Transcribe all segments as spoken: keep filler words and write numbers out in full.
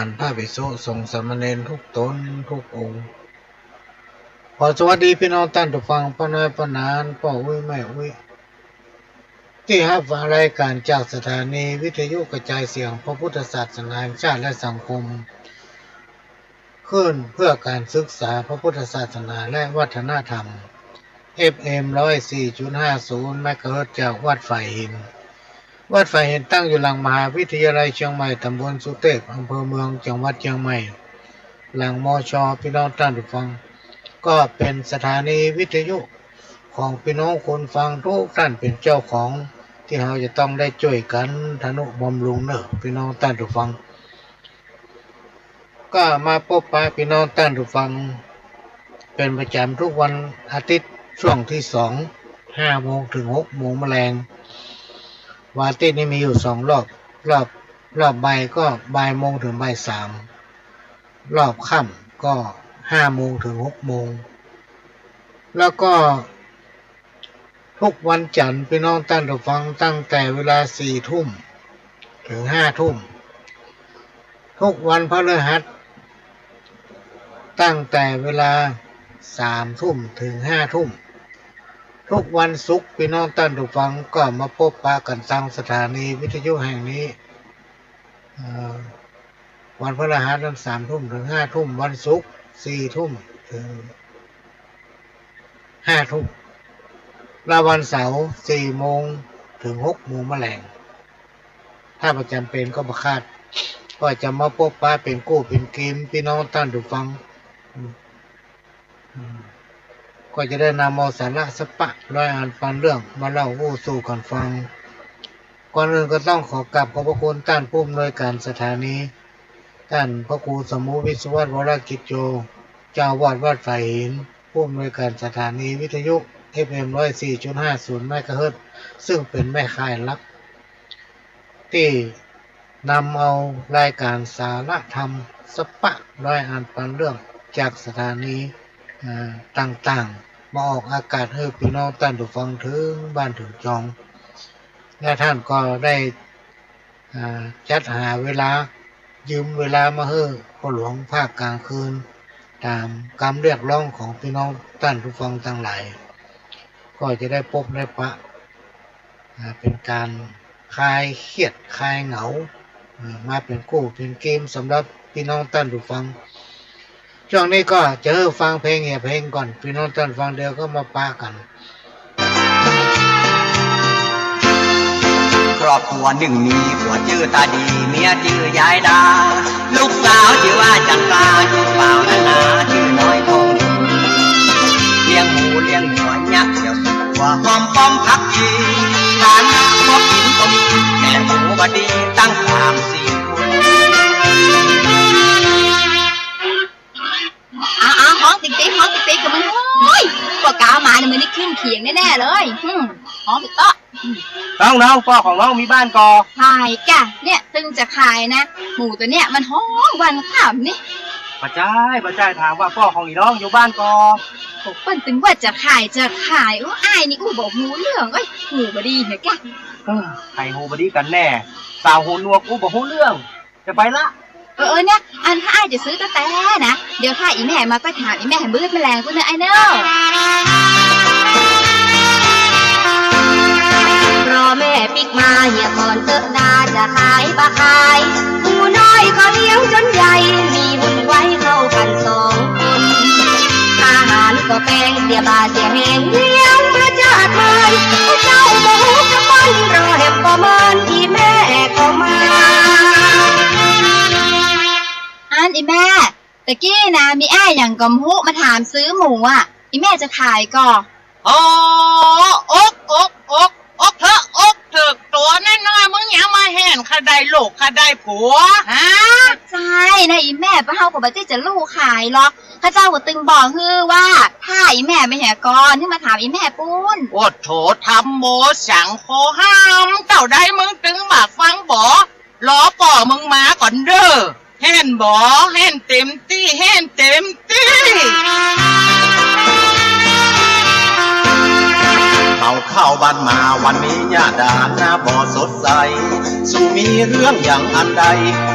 านพระภิกษุสงฆ์สามเณรทุกต๋นทุกองค์ ขอสวัสดีปี้น้องต้านผู้ฟัง ป้อน้อยป้อหนาน ป้ออุ๊ยแม่อุ๊ย ตี้ฮับฟังรายก๋านจากสถานีวิทยุกระจายเสียงพระพุทธศาสนาแห่งชาติและสังคม คลื่นเพื่อการศึกษาพระพุทธศาสนาและวัฒนธรรม เอฟเอ็ม ร้อยสี่จุดห้าศูนย์ เมกะเฮิรตซ์ จากวัดฝายหิน วัดฝายหินตั้งอยู่หลังมหาวิทยาลัยเชียงใหม่ ต๋ำบลสุเตพ อำเภอเมือง จังหวัดเชียงใหม่ หลัง มช. ปี้น้องต้านผู้ฟัง ก็เป๋นสถานีวิทยุของปี้น้องคนฟังทุกต้านเป๋นเจ้าของ ตี้เฮาจะต้องได้จ้วยกั๋นทะนุบำรุงเน่อ ปี้น้องต้านผู้ฟัง ก็มาปบปะปี้น้องต้านผู้ฟังเป๋นประจ๋ำทุกวันอาทิตย์ช่วงตี้สอง ห้าโมงเถิงหกโมงมะแลง วันอาทิตย์นี้มีอยู่สองรอบ รอบ รอบบ่ายก็บ่ายโมงเถิงบ่ายสาม รอบค่ำก็ห้าโมงเถิงหกโมง แล้วก็ ทุกวันจั๋นทร์ ปี้น้องต้านผู้ฟัง ตั้งแต่เวลาสี่ทุ่มเถิงห้าทุ่ม ทุกวันพฤหัส ตั้งแต่เวลาสามทุ่มเถิงห้าทุ่ม ทุกวันศุกร์ ปี้น้องต้านผู้ฟังก็มาปบปะกั๋นตางสถานีวิทยุแห่งนี้ เอ่อ วันพฤหัสนั้นสามทุ่มเถิงห้าทุ่ม วันศุกร์สี่ทุ่มเถิงห้าทุ่ม และวันเสาร์สี่โมงเถิงหกโมงมะแลง ถ้าบ่จ๋ำเป๋นก็บ่ขาด ก็จะมาปบปะเป๋นกู้เป๋นเกม ปี้น้องต้านผู้ฟัง อืม อืม ก็จะได้นำเอาสาระสะปะร้อยอันปันเรื่องมาเล่าอู้สู่กั๋นฟัง ก่อนอื่นก็ต้องขอกราบขอบพระคุณต้านผู้อำนวยก๋านสถานี ต้านพระครูสมุห์ วิศวัตร วรกิจโจ เจ้าอาวาสวัดฝายหิน ผู้อำนวยก๋านสถานีวิทยุ เอฟเอ็ม ร้อยสี่จุดห้าศูนย์ เมกะเฮิรตซ์ ซึ่งเป๋นแม่ข่ายหลัก ตี้นำเอารายก๋านสาระธรรมสะปะร้อยอันปันเรื่องจากสถานี เอ่อ ต่างๆ มาออกอากาศหื้อปี้น้องต้านผู้ฟังเถิงบ้านเถิงจอง และต้านก็ได้ เอ่อ จัดหาเวลา ยืมเวลามาหื้อพ่อหลวงภาคก๋างคืน ต๋ามกำเรียกร้องของปี้น้องต้านผู้ฟังตังหลาย ก็จะได้ปบได้ปะ อ่า เป๋นก๋านคลายเครียดคลายเหงา อ่า มาเป๋นกู้เป๋นเกมสำหรับปี้น้องต้านผู้ฟัง ช่วงนี้ก็จะหื้อฟังเพลงเหียเพลงก่อน ปี้น้องต้านฟัง เดี๋ยวก็มาปะกั๋น ครอบครัวนึ่งมี ผัวจื้อต๋าดี เมียจื้อยายดา ลูกสาวจื้อว่าจันตรา ลูกบ่าวนานาจื้อน้อยทอง เลี้ยงหมูเลี้ยงหัว เยียะเสี่ยวสัว หอมปอมผักชี ฐานะพอกิ๋นก็มี แม่หมูบ่ดีตั้งสามสี่คน อ้าวๆ ฮ้องติ๊กๆ ฮ้องติ๊กๆ กับมึง โอ๊ย ป้อก๋าวมาเนี่ย มึงได้ขึ้นเขียงแน่ๆ เลย อืม ฮ้องติ๊กๆ อืม น้องๆ ป้อของน้องมีบ้านก่อ ขายก่ะ เนี่ย ตึงจะขายนะ หมูตั๋วเนี่ยมันฮ้องวันค่ำนี่ บ่ใจ้ บ่ใจ้ ถามว่าป้อของอีน้องอยู่บ้านก่อ โอ้ เปิ้นตึงว่าจะขาย จะขาย โอ้ อ้ายนี่อู้บ่ฮู้เรื่อง เอ้ย หูบ่ดีเหรอก่ะ เออ ใผหูบ่ดีกั๋นแน่ สาวหูหนวกอู้บ่ฮู้เรื่อง จะไปละ เออ เออ เนี่ย อันถ้าอ้ายจะซื้อแต๊ๆ นะ เดี๋ยวถ้าอี่แม่มาก็ถามอี่แม่หื้อมืดแมลงปู้นเน่ออ้ายเน่อ รอแม่ปิ๊กมา เหียก่อนเต๊อะนา จะขายบ่ขาย หมูน้อยก็เลี้ยงจ๋นใหญ่ มีบุญไว้เข้ากั๋นสองคน อาหารก็แปง เสียบ่าเสียแฮง เลี้ยงมาจาดมาน เจ้าบ่ฮู้กำมัน รอแหมประมาณ อี่แม่ก็มา อันอี่แม่ ตะกี้นะ มีอ้ายหยังก็บ่ฮู้มาถามซื้อหมูอะ อี่แม่จะขายก่อ อ๋อ อก อก อก อกเถิก อกเถิก ตั๋วน้อยๆ มึงยังบ่หัน ใค่ได้ลูกใค่ได้ผัว ฮะ ใจ้นะอี่แม่ ป้อเฮาก็บ่ใจ้จะลู่ขายหรอก ข้าเจ้าก็ตึงบอกหื้อว่า ถ้าอี่แม่มาเหียก่อน หื้อมาถามอี่แม่ปู้น โอโถ ธัมโม สังโฆ ห้ามเต้าใด มึงตึงบ่ฟังบ่ รอป้อมึงมาก่อนเน่อ หันบ่ หันเต๋มตี้ หันเต๋มตี้ เมาข เข้าบ้านมาวันนี้หน้าด่านหน้าบ่สดใส สูมีเรื่องอย่างอันใด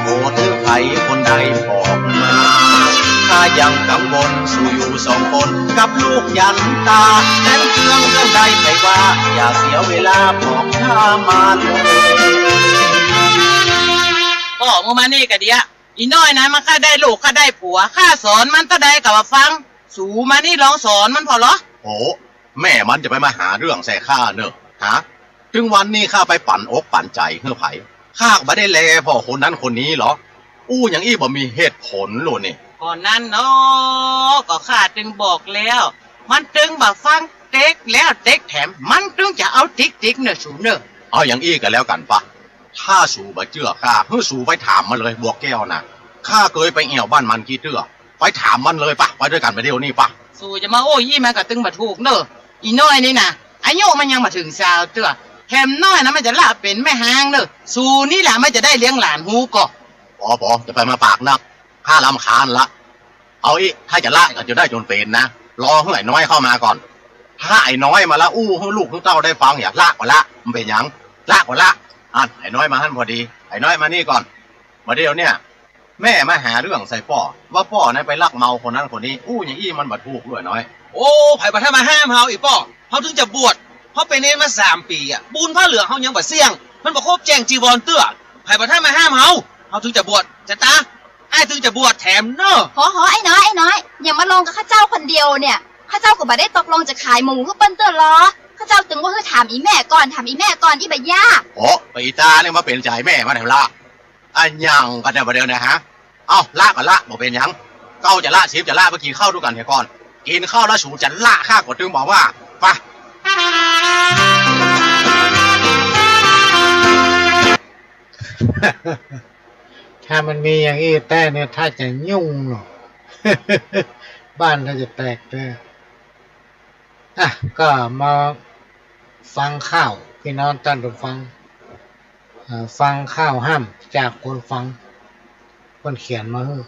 โปรดหื้อใผคนใดบอกมา ข้ายังกังวล สูอยู่สองคนกับลูกหยันต๋า แม้นเคืองเรื่องใดใผว่า อย่าเสียเวลาบอกข้ามาเลย ป้อ มึงมานี่ก่อเดี๋ยว อี่น้อยนั้นมันใค่ได้ลูกใค่ได้ผัว ข้าสอนมันเต้าใดก็บ่ฟัง สูมานี่ลองสอนมันผ่อลอ โอ้ แม่มันจะไปมาหาเรื่องใส่ข้าเน่อ ฮะ ตึงวันนี้ข้าไปปั๋นอกปั๋นใจ๋หื้อใผ ข้าก็บ่ได้แลผ่อคนนั้นคนนี้ลอ อู้อย่างอี้บ่มีเหตุผลโลนี่ ก็นั้นเนาะ ก็ข้าตึงบอกแล้ว มันตึงบ่ฟัง เต๊กแล้วเต๊กแถม มันตึงจะเอาติ๊กๆ เน่อสูเน่อ เอาอย่างอี้ก็แล้วกั๋นปะ ถ้าสูบ่เจื้อข้า หื้อสูไปถามมันเลย บัวแก้วน่ะ ข้าเกยไปแอ่วบ้านมันกี้เตื้อ ไปถามมันเลยปะ ไปด้วยกั๋นไปเดี๋ยวนี้ปะ สูจะมาอู้อี้มันก็ตึงบ่ถูกเน่อ อี่น้อยนี่น่ะ อายุมันยังบ่เถิงซาวเตื้อ แถมน้อยนะมันจะละเป๋นแม่ฮางเน่อ สูนี่แหละมันจะได้เลี้ยงหลานฮู้ก่อ ปอ ปอ จะไปมาปากนัก ข้ารำคาญละ เอาอี้ ถ้าจะละก็จะได้จ๋นเป๋นนะ รอหื้อไอ้น้อยเข้ามาก่อน ถ้าไอ้น้อยมาละอู้หื้อลูกหื้อเต้าได้ฟัง อย่าละก็ละ มันเป๋นหยัง ละก็ละ อั้น ไอ้น้อยมาหั้นพอดี ไอ้น้อยมานี่ก่อน มาเดี๋ยวเนี่ย แม่มาหาเรื่องใส่ป้อ ว่าป้อนั้นไปลักเมาคนนั้นคนนี้ อู้อย่างอี้มันบ่ถูกด้วยน้อย โอ้ ใผบ่ทันมาห้ามเฮา อี่ป้อ เฮาตึงจะบวช เฮาเป๋นเณรมาสามปี๋อะ บุญผ้าเหลืองเฮายังบ่เสี้ยง มันบ่ครบแจ้งจีวรเตื้อ ใผบ่ทันมาห้ามเฮา เฮาตึงจะบวช จะต๋า อ้ายตึงจะบวชแถมเน่อ หอ หอ ไอ้น้อย ไอ้น้อย อย่ามาลงกับข้าเจ้าคนเดียวเนี่ย ข้าเจ้าก็บ่ได้ตกลงจะขายหมูหื้อเปิ้นเตื้อลอ ข้าเจ้าตึงว่าหื้อถามอี่แม่ก่อน ถามอี่แม่ก่อน อี้บ่าย่า โอ้ ไปอีต๋าเนี่ยมาเป๋นใจ๋แม่มันแถมละ อะหยังกั๋นเนี่ยบ่าเดี๋ยวนี้ฮะ เอ้า ละก็ละ บ่เป๋นหยัง เก้าจะละ สิบจะละ ไปกิ๋นข้าวดูกั๋นเหียก่อน กิ๋นข้าวแล้วสูจะละข้าก็ตึงบอกว่า ปะ ถ้ามันมีอย่างอี้แต๊เนี่ย ถ้าจะยุ่งเนาะ บ้านถ้าจะแตกแต๊ อ่ะ ก็มาฟังข่าว ปี้น้องต้านผู้ฟัง เอ่อ ฟังข่าวห้ามจากคนฟัง เปิ้นเขียนมาหื้อ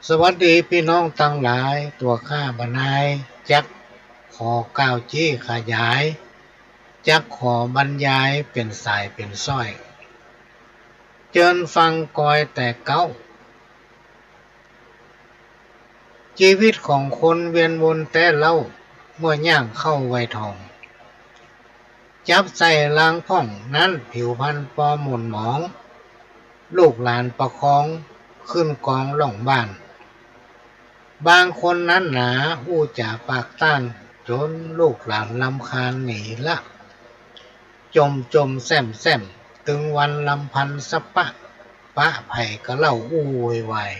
สวัสดีปี้น้องตังหลาย ตั๋วข้าบ่านาย จักขอกล่าวจี้ขยาย จักขอบรรยายเป๋นสายเป๋นส้อย เจิญฟังกอยแต่เก๊า จีวิตของคนเวียนวนแต๊เล่า เมื่อย่างเข้าวัยทอง จับใส่ลางพ่องนั้นผิวพรรณปอหม่นหมอง ลูกหลานประคองขึ้นกองล่องบ้าน บางคนนั้นหนาอู้จ๋าปากต้าน จ๋นลูกหลานรำคาญหนีละ จ่มจ่มแซ่มแซ่ม ตึงวันรำพันสะปะ ปะใผก็เล่าอู้โวยวาย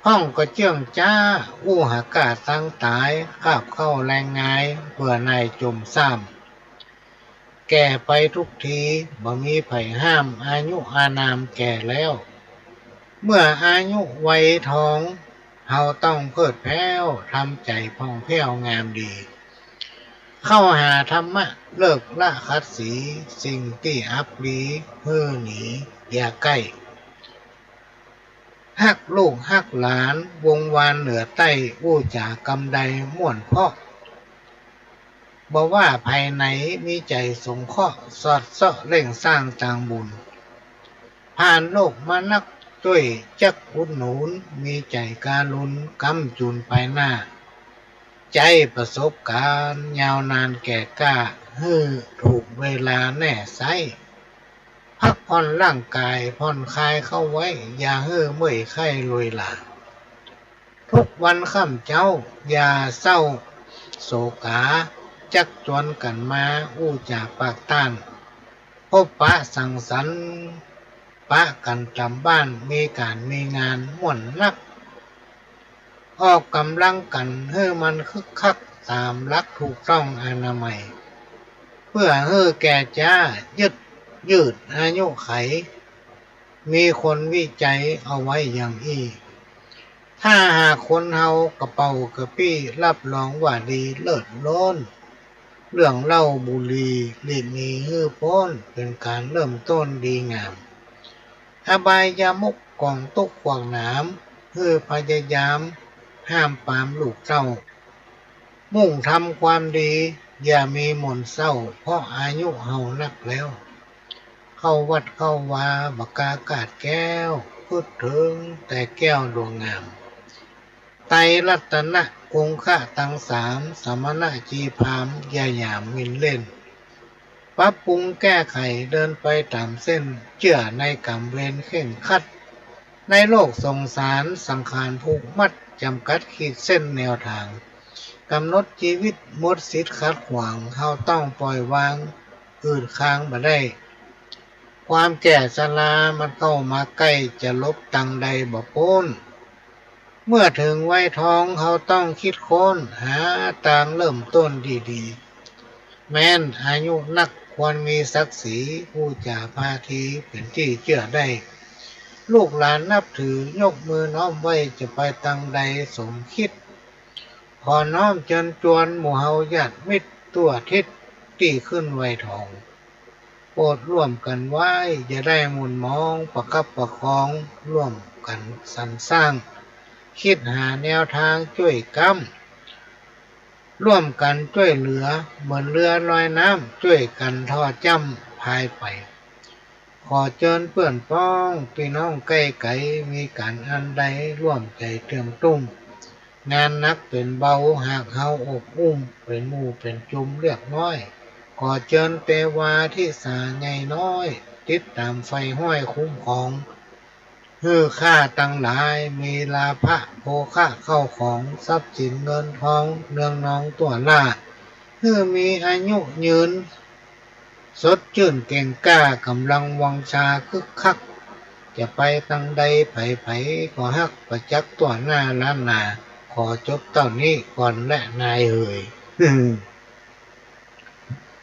พ่องก็เจื้องจ๊า อู้หาก้าตังต๋าย คาบเข้าแลงงาย เปื้อนายจ่มซ่าม แก่ไปทุกที บ่มีใผห้าม อายุอานามแก่แล้ว เมื่ออายุวัยทอง เฮาต้องเพลิดแพร้ว ทำใจ๋ผ่องแผ้วงามดี เข้าหาธรรมะ เลิกละขัดสี สิ่งตี้อับปรี หื้อหนีอย่าใก้ ฮักลูกฮักหลาน วงวานเหนือใต้ อู้จ๋ากำใดม่วนเพราะ บ่ว่าใผไหน มีใจ๋สงเคราะห์ สอดเซาะเร่งสร้างตางบุญ ผ่านโลกมานัก จ้วยจักอุดหนุน มีใจ๋การุณ ก๊ำจูนไปหน้า ใจ๊ประสบก๋ารณ์ ยาวนานแก่กล้า หื้อถูกเวลาแน่ไซ้ พักผ่อนร่างก๋าย ผ่อนคลายเข้าไว้ อย่าหื้อเมื่อยไข้ลุยหลา ทุกวันค่ำเจ๊า อย่าเศร้าโศกา จักจวนกั๋นมา อู้จ๋าปากต้าน พบปะสังสรรค์ ปะกั๋นต๋ามบ้าน มีก๋านมีงานม่วนนัก ออกก๋ำลังกั๋น หื้อมันคึกคัก ต๋ามหลักถูกต้องอนามัย เปื้อหื้อแก่จ๊า ยืด ยืดอายุไข มีคนวิจัยเอาไว้อย่างอี้ ถ้าหากคนเฮากระเป้ากระปี้ รับรองว่าดีเลิศล้น เรื่องเหล้าบุหรี่หลีกหนีหื้อป๊น เป๋นก๋านเริ่มต้นดีงาม อบายมุขก๋องตุ๊กข์ขวากหนาม หื้อพยายามห้ามปรามลูกเต้า มุ่งทำความดี อย่ามีหม่นเศร้า เพราะอายุเฮานักแล้ว เข้าวัดเข้าวาบ่กล้าขาดแคล้ว กึ๊ดเถิงแต่แก้วดวงงาม ไตรรัตนะคงค่าตังสาม สมณะชีพราหมณ์อย่าหยามหมิ่นเล่น ปรับปรุงแก้ไขเดินไปต๋ามเส้น เจื้อในกรรมเวรเคร่งครัด ในโลกสงสารสังขารผูกมัด จ๋ำกัดขีดเส้นแนวตาง ก๋ำหนดจีวิตหมดสิทธิ์ขัดขวาง เฮาต้องปล่อยวาง อืดคางบ่ได้ ความแก่ชรามันเข้ามาใก้ จะหลบตางใดบ่ป๊น เมื่อเถิงวัยทองเฮาต้องคิดค้น หาตางเริ่มต้นดีๆ แม้นอายุนักควรมีศักดิ์ศรี อู้จ๋าพาทีเป๋นตี้เจื้อได้ ลูกหลานนับถือยกมือน้อมไหว้ จะไปตางใดสมคิด ขอน้อมเจิญจวนหมู่เฮาญาติมิตรทั่วทิศตี้ขึ้นวัยทอง โปรดร่วมกั๋นไหว้ อย่าได้หม่นหมอง ประคับประคอง ร่วมกั๋นสรรสร้าง คิดหาแนวตางจ้วยกั๊ม ร่วมกั๋นจ้วยเหลือ เหมือนเรือลอยน้ำ จ้วยกั๋นท่อจ้ำพายไป ขอเจิญเปื้อนป๊อง ปี้น้องใก้ไก๋ มีก๋านอันใดร่วมใจ๋เตื้อมตุ้ม งานหนักเป๋นเบา หากเฮาอบอุ้ม เป๋นหมู่เป๋นจุมเรียกน้อย ขอเจิญเตวาทิสาใหญ่น้อย ติดต๋ามใฝ่ห้อยคุ้มครอง หื้อข้าตังหลายมีลาภะโภคะเข้าของ ทรัพย์สินเงินทองเนืองนองตั้วหน้า หื้อมีอายุยืน สดจื้นเก่งกล้า ก๋ำลังวังชาคึกคัก จะไปตางใดใผๆ ก็ฮัก ประจักษ์ตั้วหน้าล้านนา ขอจบเต้านี้ก่อนแลนายเหย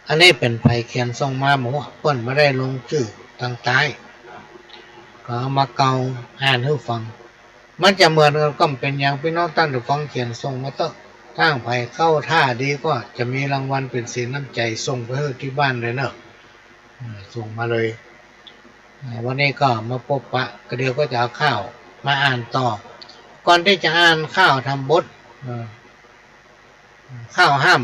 อันนี้เป๋นใผเขียนส่งมาบ่ฮู้ เปิ้นบ่ได้ลงจื้อตางใต้ ก็เอามาเกาอ่านหื้อฟัง มันจะเหมือนกั๋นก็บ่เป๋นหยัง ปี้น้องต้านผู้ฟังเขียนส่งมาเต๊อะ ถ้าใผเข้าท่าดีก็จะมีรางวัลเป๋นสินน้ำใจ๋ส่งไปหื้อตี้บ้านเลยเนาะ อ่า ส่งมาเลย อ่า วันนี้ก็มาปบปะ ก็เดี๋ยวก็จะเอาข้าวมาอ่านต่อ ก่อนตี้จะอ่านข้าวทำบท อ่า ข้าวห้าม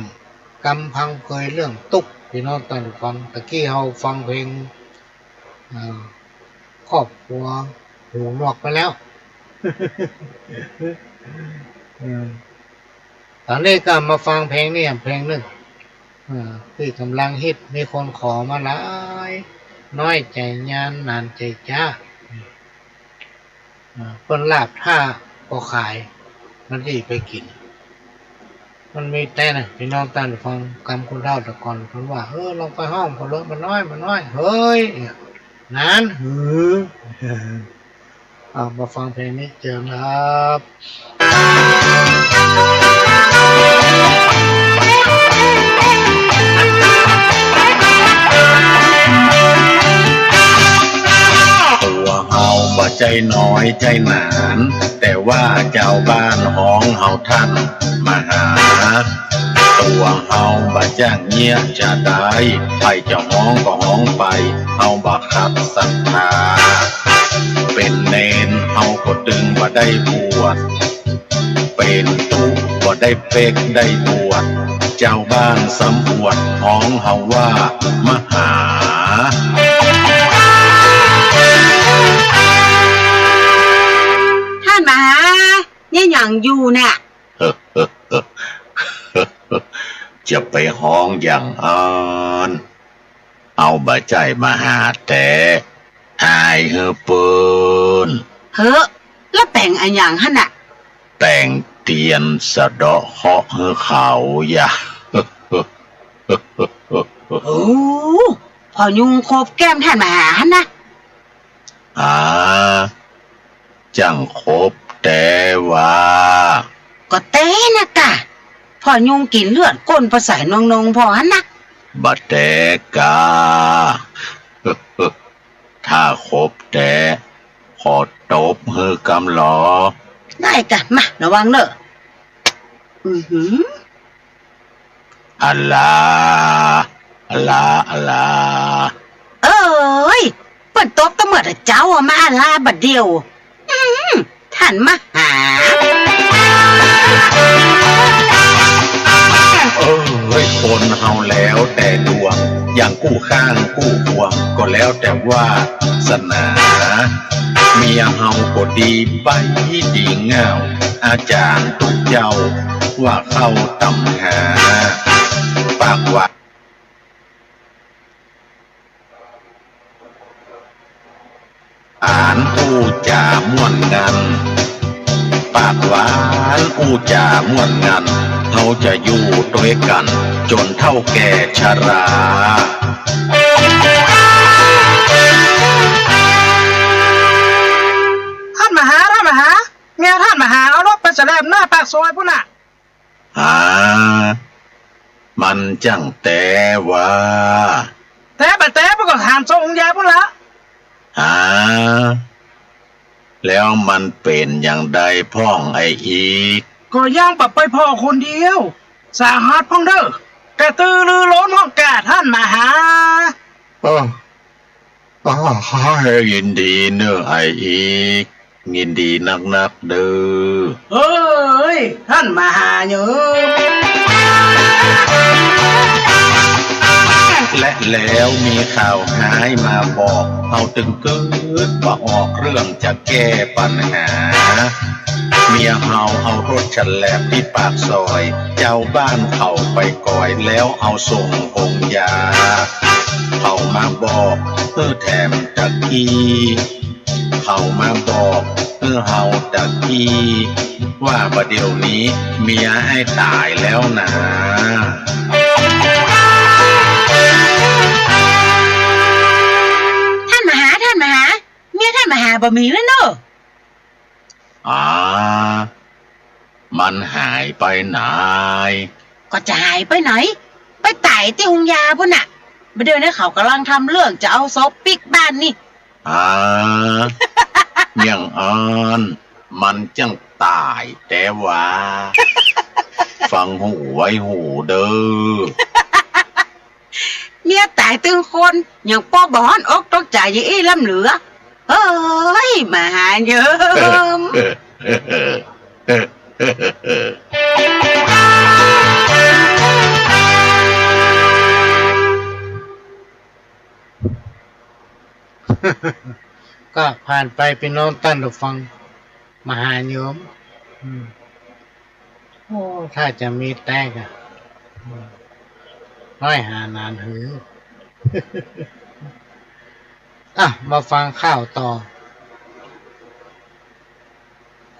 กำพังเผยเรื่องตุ๊กข์ ปี้น้องต้านผู้ฟัง ตะกี้เฮาฟังเพลง อ่า ครอบครัวหูหนวกไปแล้ว อืม ต๋อนนี้ก็มาฟังเพลงนี้เพลงนึ่ง อ่า ตี้ก่ำลังฮิต มีคนขอมาหลาย น้อยใจ๋ยานหนานใจ๋จ๊า อ่า เปิ้นลาบถ้าบ่ขาย มันจะไปกิ๋น มันมีแต๊นะ ปี้น้องต้านฟัง กำคนเฒ่าแต่ก่อนเปิ้นว่า เออ ลองไปฮ้องเปิ้นเลย บ่าน้อย บ่าน้อย เฮ้ย เนี่ย หนานหือ เอา มาฟังเพลงนี้เจิญครับ ตั๋วเฮาบ่ใจ้น้อยใจ้หนาน แต่ว่าจาวบ้านฮ้องเฮาต้านมหา ตั๋วเฮาบ่จ้างเยียะจะต๋าย ใผจะฮ้องก็ฮ้องไป เฮาบ่ขัดศรัทธา เป๋นเณรเฮาก็ตึงบ่ได้บวช เป๋นตุ๊บ่ได้เป๊กได้บวช จาวบ้านซ้ำอวดฮ้องเฮาว่ามหา ต้านมหา เยียะหยังอยู่เนี่ย จะไปฮ้องอย่างอั้น เฮาบ่ใจ้มหาแต๊ อายหื้อเปิ้น เฮ้อ แล้วแป๋งอะหยังหั้นน่ะ แป๋งเตียนสะเดาะเคราะห์หื้อเขายะ โอ้ พ่อยุงขบแก้มต้านมหาหั้นนะ อา จั้งขบแต๊วา ก็แต๊นะกา พ่อยุงกิ๋นเลือดก้นปอใส่นงๆ พ่อหั้นนะ บ่แต๊กา ถ้าขบแต๊ ขอตบหื้อกำลอ ได้กา มา ระวังเน่อ อือหือ อะลา อะลา อะลา เอ้ย เปิ้นตบกั๋นเมื่อเจ๊าอะ มาอะลาบ่าเดี่ยว อืม ต้านมหา เอ้ย คนเฮาแล้วแต่ดวง อย่างกู้ข้างกู้ห่วง ก็แล้วแต่วาสนา เมียเฮาก็ดีใบ้ดีงาว อาจ๋ารย์ตุ๊เจ้าว่าเข้าต๋ำหา ปากหวาน หวานอู้จ๋าม่วนงัน ปากหวานอู้จ๋าม่วนงัน เฮาจะอยู่ตวยกั๋นจ๋นเฒ่าแก่ชรา ท่านมหา ท่านมหา เมียท่านมหาเอารถไปแสลบหน้าปากซอยปู๊นน่ะ หา มันจั้งแต๊วา แต๊บ่แต๊ เปิ้นก็ถามส่งยาปู๊นละ หา แล้วมันเป๋นอย่างใดพ่องไอ้อีก ก็ยังบ่ไปผ่อคนเดียว สาหัสพ่องเด้อ กระตือรือร้นพ่องก่า ท่านมหา เออ อ้า ยินดีเน่อไอ้อีก ยินดีนักๆ เด้อ เฮ้ย ท่านมหาเยิม และแล้วมีข่าวฮ้ายมาบอก เฮาตึงกึ๊ดบ่ออกเรื่องจะแก้ปัญหา เมียเฮาเอารถแสลบตี้ปากซอย จาวบ้านเขาไปก๋อย แล้วเอาส่งโฮงยา เขามาบอกเฮาแถมตะกี้ เขามาบอกเฮาตะกี้ ว่าบ่าเดี๋ยวนี้เมียอ้ายต๋ายแล้วนา ท่านมหา ท่านมหา เมียท่านมหาบ่มีแล้วเน่อ อ๋อ มันหายไปไหน ก็จะหายไปไหน ไปต๋ายตี้โฮงยาปู๊นน่ะ บ่าเดี๋ยวนี้เขาก่ำลังทำเรื่องจะเอาศพปิ๊กบ้านนี่ อ๋อ อย่างอั้น มันจั้งต๋ายแต๊วา ฟังหูไว้หูเด้อ เมียต๋ายตึงคน ยังปอบ่ฮ้อนอกตกใจ๋อย่างอี้ล้ำเหลือ เฮ้ย มหาเยิม ก็ผ่านไปปี้น้องต้านผู้ฟัง มหาเยิม อืม โอ้ ถ้าจะมีแต๊กอะ อืม น้อยหานานหือ อ่ะ มาฟังข่าวต่อ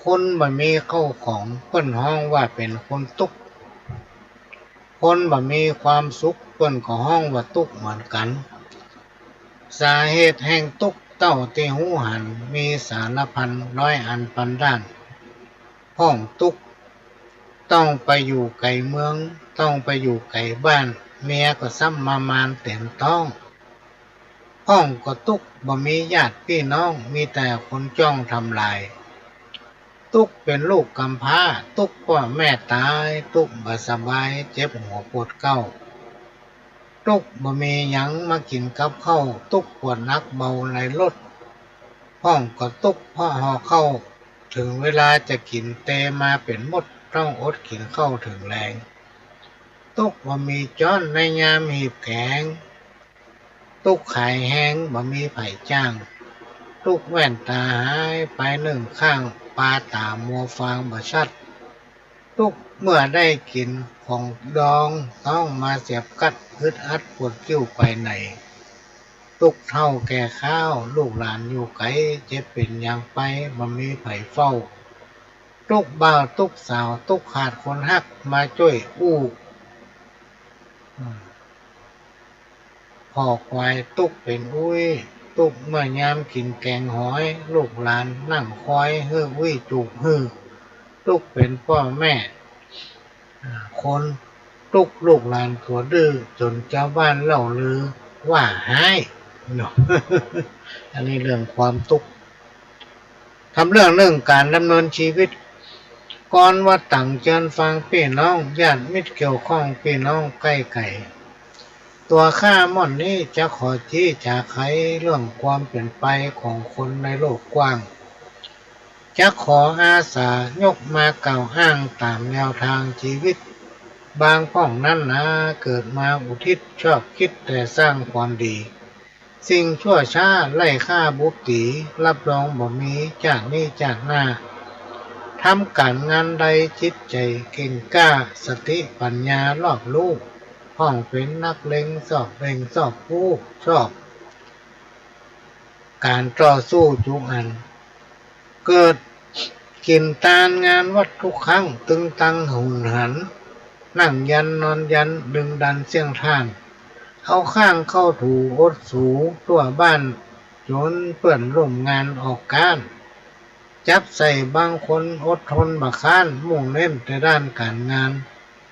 คนบ่มีเข้าของ เปิ้นฮ้องว่าเป๋นคนตุ๊กข์ คนบ่มีความสุข เปิ้นก็ฮ้องว่าตุ๊กข์เหมือนกั๋น สาเหตุแห่งตุ๊กข์เต้าตี้ฮู้หัน มีสารพันร้อยอันปันด้าน พ่องตุ๊กข์ ต้องไปอยู่ไก๋เมือง ต้องไปอยู่ไก๋บ้าน เมียก็ซ้ำมามานเต๋นต๊อง พ่องก็ตุ๊กข์ บ่มีญาติปี้น้อง มีแต่คนจ้องทำลาย ตุ๊กข์เป๋นลูกกำพร้า ตุ๊กข์ป้อแม่ต๋าย ตุ๊กข์บ่สบาย เจ็บหัวปวดเก๊า ตุ๊กข์บ่มีหยังมากิ๋นกับข้าว ตุ๊กข์ปวดหนักเบาในรถ พ่องก็ตุ๊กข์เพราะห่อข้าว เถิงเวลาจะกิ๋นเตมาเป๋นมด ต้องอดกิ๋นข้าวเถิงแลง ตุ๊กข์บ่มีจ๊อนในยามหีบแข็ง ตุ๊กข์ขายแฮงบ่มีใผจ้าง ตุ๊กข์แว่นต๋าหายไปนึ่งข้าง ปาต๋ามัวฟางบ่ชัด ตุ๊กข์เมื่อได้กิ๋นของดอง ต๊องมาเสียบกัด อึดอัดปวดกิ้วไปไหน ตุ๊กข์เฒ่าแก่คาว ลูกหลานอยู่ไก๋ เจ็บเป๋นหยังไป บ่มีใผเฝ้า ตุ๊กข์บ่าวตุ๊กข์สาว ตุ๊กข์ขาดคนฮักมาจ้วยอู้ อืม พ่อควายตุ๊กข์เป๋นอุ้ย ตุ๊กข์เมื่อยามกิ๋นแก๋งหอย ลูกหลานนั่งคอย หื้ออุ้ยจูบหื้อ ตุ๊กข์เป๋นป้อแม่ อ่า คน ตุ๊กข์ลูกหลานตั๋วดื้อ จ๋นจาวบ้านเล่าลือว่าฮ้าย เนาะ อันนี้เรื่องความตุ๊กข์ ทำเรื่องเรื่องก๋านดำเนินชีวิต ก่อนว่าตั๋งเจิญฟังปี้น้อง ญาติมิตรเกี่ยวข้อง ปี้น้องใก้ไก๋ ตั๋วข้าม่อนนี้จะขอจี๊จ๋าไขเรื่องความเป๋นไปของคนในโลกกว้าง จะขออาสายกมากล่าวอ้างต๋ามแนวตางจีวิต บางพ่องนั้นนา เกิดมาอุทิศชอบกึ๊ดแต่สร้างความดี สิ่งชั่วช้าไล่ฆ่าบุบตี๋ รับรองบ่มีจ้าดนี้จ้าดหน้า ทำก๋านงานใดจิตใจ๋เก่งกล้า สติปั๋ญญารอบรู้ พ่องเป๋นนักเล็งซอกเล่งซอกฮู้ ชอบก๋านต่อสู้จุอัน เกิดกิ๋นตานงานวัดทุกครั้ง ตึงตังหุนหัน นั่งยันนอนยัน ดึงดันเสี้ยงท่าน เอาข้างเข้าถูอดสู ตั้วบ้านจ๋นเปื้อนร่วมงานออกก๊าน จับใส่บางคนอดทนบ่ค้าน มุ่งเน้นแต่ด้านก๋านงาน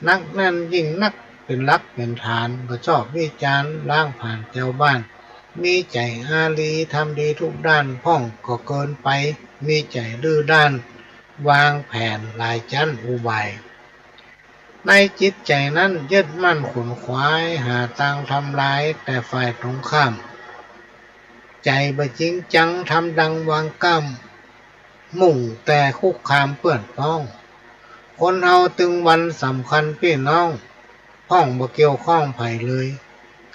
หนักแน่นยิ่งนักเป๋นหลักเป๋นฐาน บ่ชอบวิจารณ์ล้างผลาญจาวบ้าน มีใจ๋อารีทำดีทุกด้าน พ่องก็เกินไป มีใจ๋ดื้อด้าน วางแผนหลายจั๊นอุบาย ในจิตใจ๋นั้นยึดมั่นขวนขวาย หาตางทำลายแต่ฝ่ายตรงข้าม ใจ๋บ่จริงจังทำดังวางก้าม มุ่งแต่คุกคามเปื้อนพ้อง คนเฮาตึงวันสำคัญปี้น้อง พ่องบ่เกี่ยวข้องใผเลย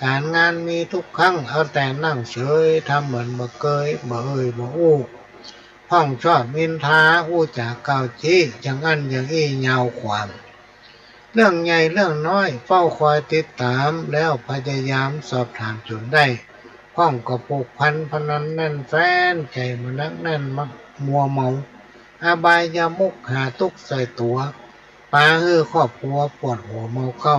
ก๋านงานมีทุกครั้ง เอาแต่นั่งเฉย ทำเหมือนบ่เกย บ่เอ่ยบ่อู้ พ่องชอบนินทา อู้จ๋าก้าวจี๊ อย่างอั้นอย่างอี้ยาวความ เรื่องใหญ่เรื่องน้อยเฝ้าคอยติดต๋าม แล้วพยายามสอบถามจ๋นได้ พ่องก็ผูกพันพนันแน่นแฟ้น ใจ๋บ่หนักแน่นมัวเมา อบายมุขหาตุ๊กข์ใส่ตั๋ว ปาหื้อครอบครัวปวดหัวเมาเข้า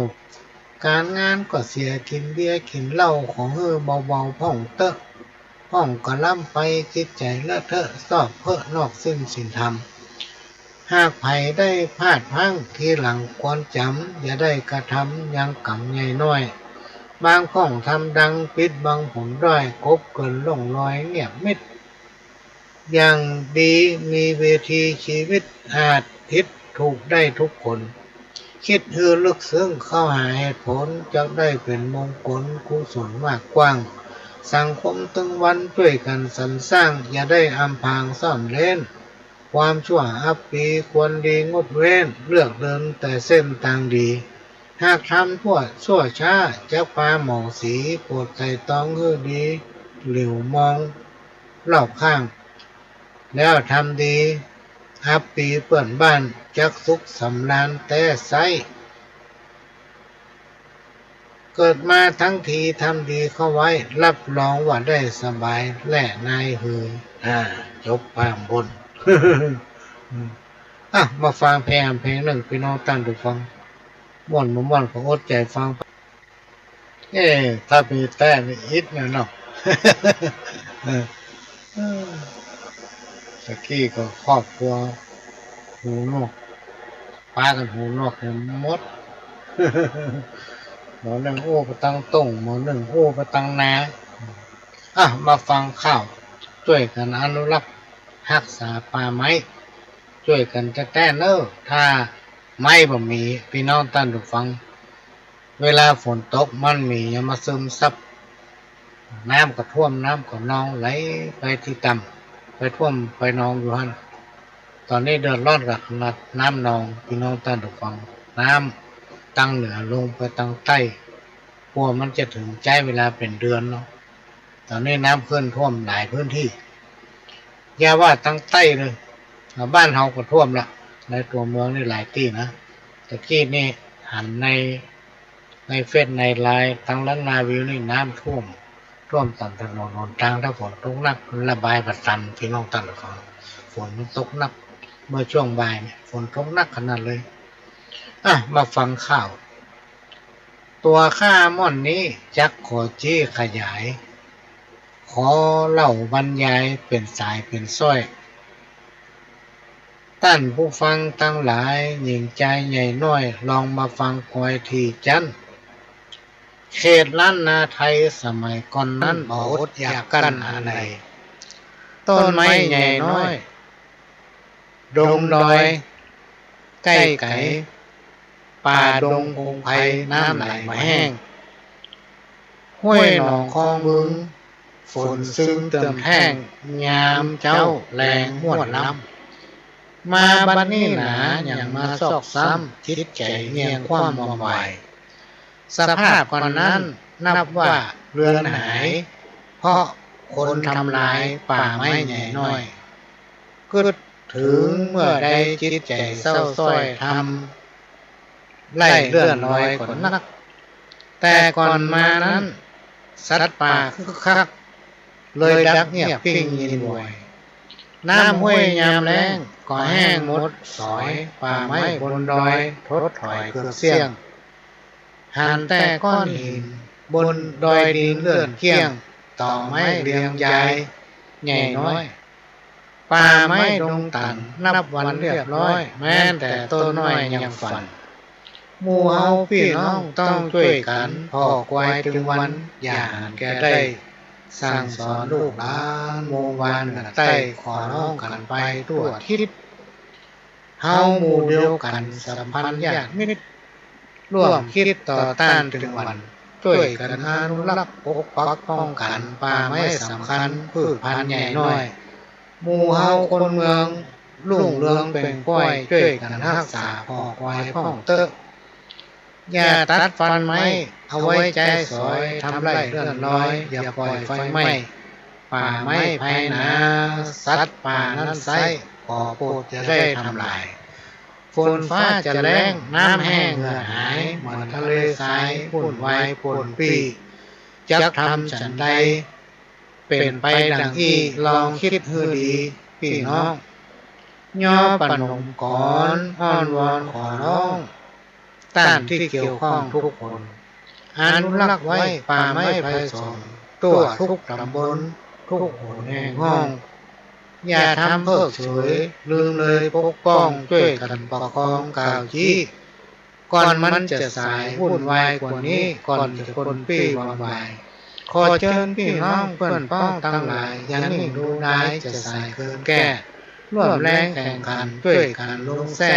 ก๋านงานก็เสีย กิ๋นเบียร์กิ๋นเหล้า ขอหื้อเบาๆ พ่องเต๊อะ พ่องก็ล้ำไป จิตใจ๋เลอะเทอะ ซอกเปอะนอกสิ้นศีลธรรม หากใผได้พลาดพลั้ง ทีหลังควรจ๋ำ อย่าได้กระทำยังกรรมใหญ่น้อย บางพ่องทำดังปิดบังผลด้อย กลบเกินร่องรอยเงียบมิด อย่างดีมีเวทีชีวิต อาจผิดถูกได้ทุกคน กึ๊ดหื้อลึกซึ้งเข้าหาเหตุผล จักได้เป๋นมงคลกุศลมากกว้าง สังคมตึงวันจ้วยกั๋นสรรสร้าง อย่าได้อำพรางซ่อนเร้น ความชั่วอับปีควรดีงดเว้น เลือกเดินแต่เส้นตางดี หากทำพวกชั่วช้า จักปาหมองสี โปรดไตร่ตรองหื้อดี หลิ้วมองรอบข้าง แล้วทำดีอับปีเปื้อนบ้าน จักสุขสำราญแต๊ไซ้ เกิดมาทั้งทีทำดีเข้าไว้ รับรองว่าได้สบายแลนายเฮย อ่า จบความบ่น อ่ะ มาฟังเพลงเพลงนึ่ง ปี้น้องต้านผู้ฟัง ม่วนบ่ม่วนก็อดใจ๋ฟัง เอ๊ะ ถ้ามีแต๊นี่อิดแน่เนาะ เออ เออ ตะกี้ก็ครอบครัวหูหนวก ปากั๋นหูหนวกกั๋นหมด หมอนึ่งอู้ไปตังต้ง หมอนึ่งอู้ไปตังนา อ่ะ มาฟังข่าว จ้วยกั๋นอนุรักษ์ฮักษาป่าไม้ จ้วยกั๋นแต๊ๆ เน่อ ถ้าไม้บ่มี ปี้น้องต้านผู้ฟัง เวลาฝนตกมันมีหยังมาซึมซับ น้ำก็ท่วม น้ำก็นองไหลไปตี้ต่ำ ไปท่วมไปนองอยู่หั้น ต๋อนนี้เดือดร้อนกับขนาดน้ำนอง ปี้น้องต้านผู้ฟัง น้ำตังเหนือลงไปตังใต้ กว่ามันจะเถิงใจ๊เวลาเป๋นเดือนเนาะ ต๋อนนี้น้ำขึ้นท่วมหลายพื้นที่ อย่าว่าตังใต้เลย อ่า บ้านเฮาก็ท่วมละ ในตั๋วเมืองนี่หลายตี้นะ ตะกี้นี่หันใน ในเฟซในไลน์ ตังหลังนาวิวนี่น้ำท่วม ท่วมต๋ามถนนหนตาง ถ้าฝนตกหนักระบายบ่ตัน ปี้น้องต้านผู้ฟัง ฝนมันตกหนัก เมื่อช่วงบ่ายเนี่ยฝนตกหนักขนาดเลย อ่ะ มาฟังข่าว ตั๋วข้าม่อนนี้จักขอจี้ขยาย ขอเล่าบรรยายเป๋นสายเป๋นซ้อย ต้านผู้ฟังตังหลาย หญิงจายใหญ่น้อย ลองมาฟังกอยถี่จั๊น เขตล้านนาไทยสมัยก่อนนั้น บ่อดอยากกั้นอันใด ต้นไม้ใหญ่น้อย ดงดอยใก้ไก๋ ป่าดงพงไพร น้ำไหลบ่แห้ง ห้วยหนองคลองบึง ฝนซึมเติมแท้ง ยามเจ๊าแลงฮวดน้ำ มาบัดนี้หนายังมาซอกซ้ำจิตใจ๋เยียงความบ่วาย สภาพก่อนนั้นนับว่าเลือนหาย เพราะคนทำลายป่าไม้ใหญ่น้อย กึ๊ดเถิงเมื่อใดจิตใจ๋เศร้าส้อยทำไร่เลื่อนลอยก่อนนัก แต่ก่อนมานั้นสัตว์ป่าคึกคัก เลยดับเงียบปิ้งยินวอย น้ำห้วยยามแล้งก็แห้งหมดสอย ป่าไม้บนดอยถดถอยเกือบเสี้ยง หันแต่ก้อนหินบนดอยดินเลื่อนเกลี้ยง ตอไม้เรียงยายใหญ่น้อย ป่าไม้ดงตันนับวันเรียบร้อย แม้นแต่ต้นน้อยยังฝัน หมู่เฮาปี้น้องต้องจ้วยกั๋นผ่อควายตึงวัน อย่าหันแก่ได้สั่งสอนลูกหลาน วงวานเหนือใต้ขอร้องกั๋นไปทั่วทิศ เฮาหมู่เดียวกั๋นสัมพันธ์ญาติมิตร ร่วมคิดต่อต้านตึงวัน จ้วยกั๋นอนุรักษ์ปกปักป้องกั๋นป่าไม้สำคัญ พืชพันธุ์ใหญ่น้อย หมู่เฮาคนเมืองรุ่งเรืองเปล่งปล้อย จ้วยกั๋นฮักษาผ่อควายพ่องเต๊อะ อย่าตัดฟันไม้ เอาไว้ใจ๊สอย ทำไร่เลื่อนลอย อย่าปล่อยไฟไหม้ป่าไม้ภายหนา สัตว์ป่านั้นไซร้ ขอโปรดอย่าได้ทำลาย ฝนฟ้าจะแล้ง น้ำแห้งเหือดหาย เหมือนทะเลทราย วุ่นวายปนปี้ จักทำฉันใด เป๋นไปดังอี้ ลองคิดหื้อดีปี้น้อง ย่อประนมก๋อน อ้อนวอนขอร้อง ต้านตี้เกี่ยวข้องทุกคน อนุรักษ์ไว้ป่าไม้ไพศาล ทั่วทุกต๋ำบล ทุกหนแห่งห้อง อย่าทำเพิกเฉย ลืมเลยปกป้อง จ้วยกั๋นประคองกล่าวจี้ ก่อนมันจะสาย วุ่นวายกว่านี้ ก่อนจะปนปี้วอนวาย ขอเจิญปี้น้องเปื้อนป้องตังหลาย อย่านิ่งดูดาย จะสายเกินแก้ ร่วมแรงแข่งขัน จ้วยกั๋นลงแส้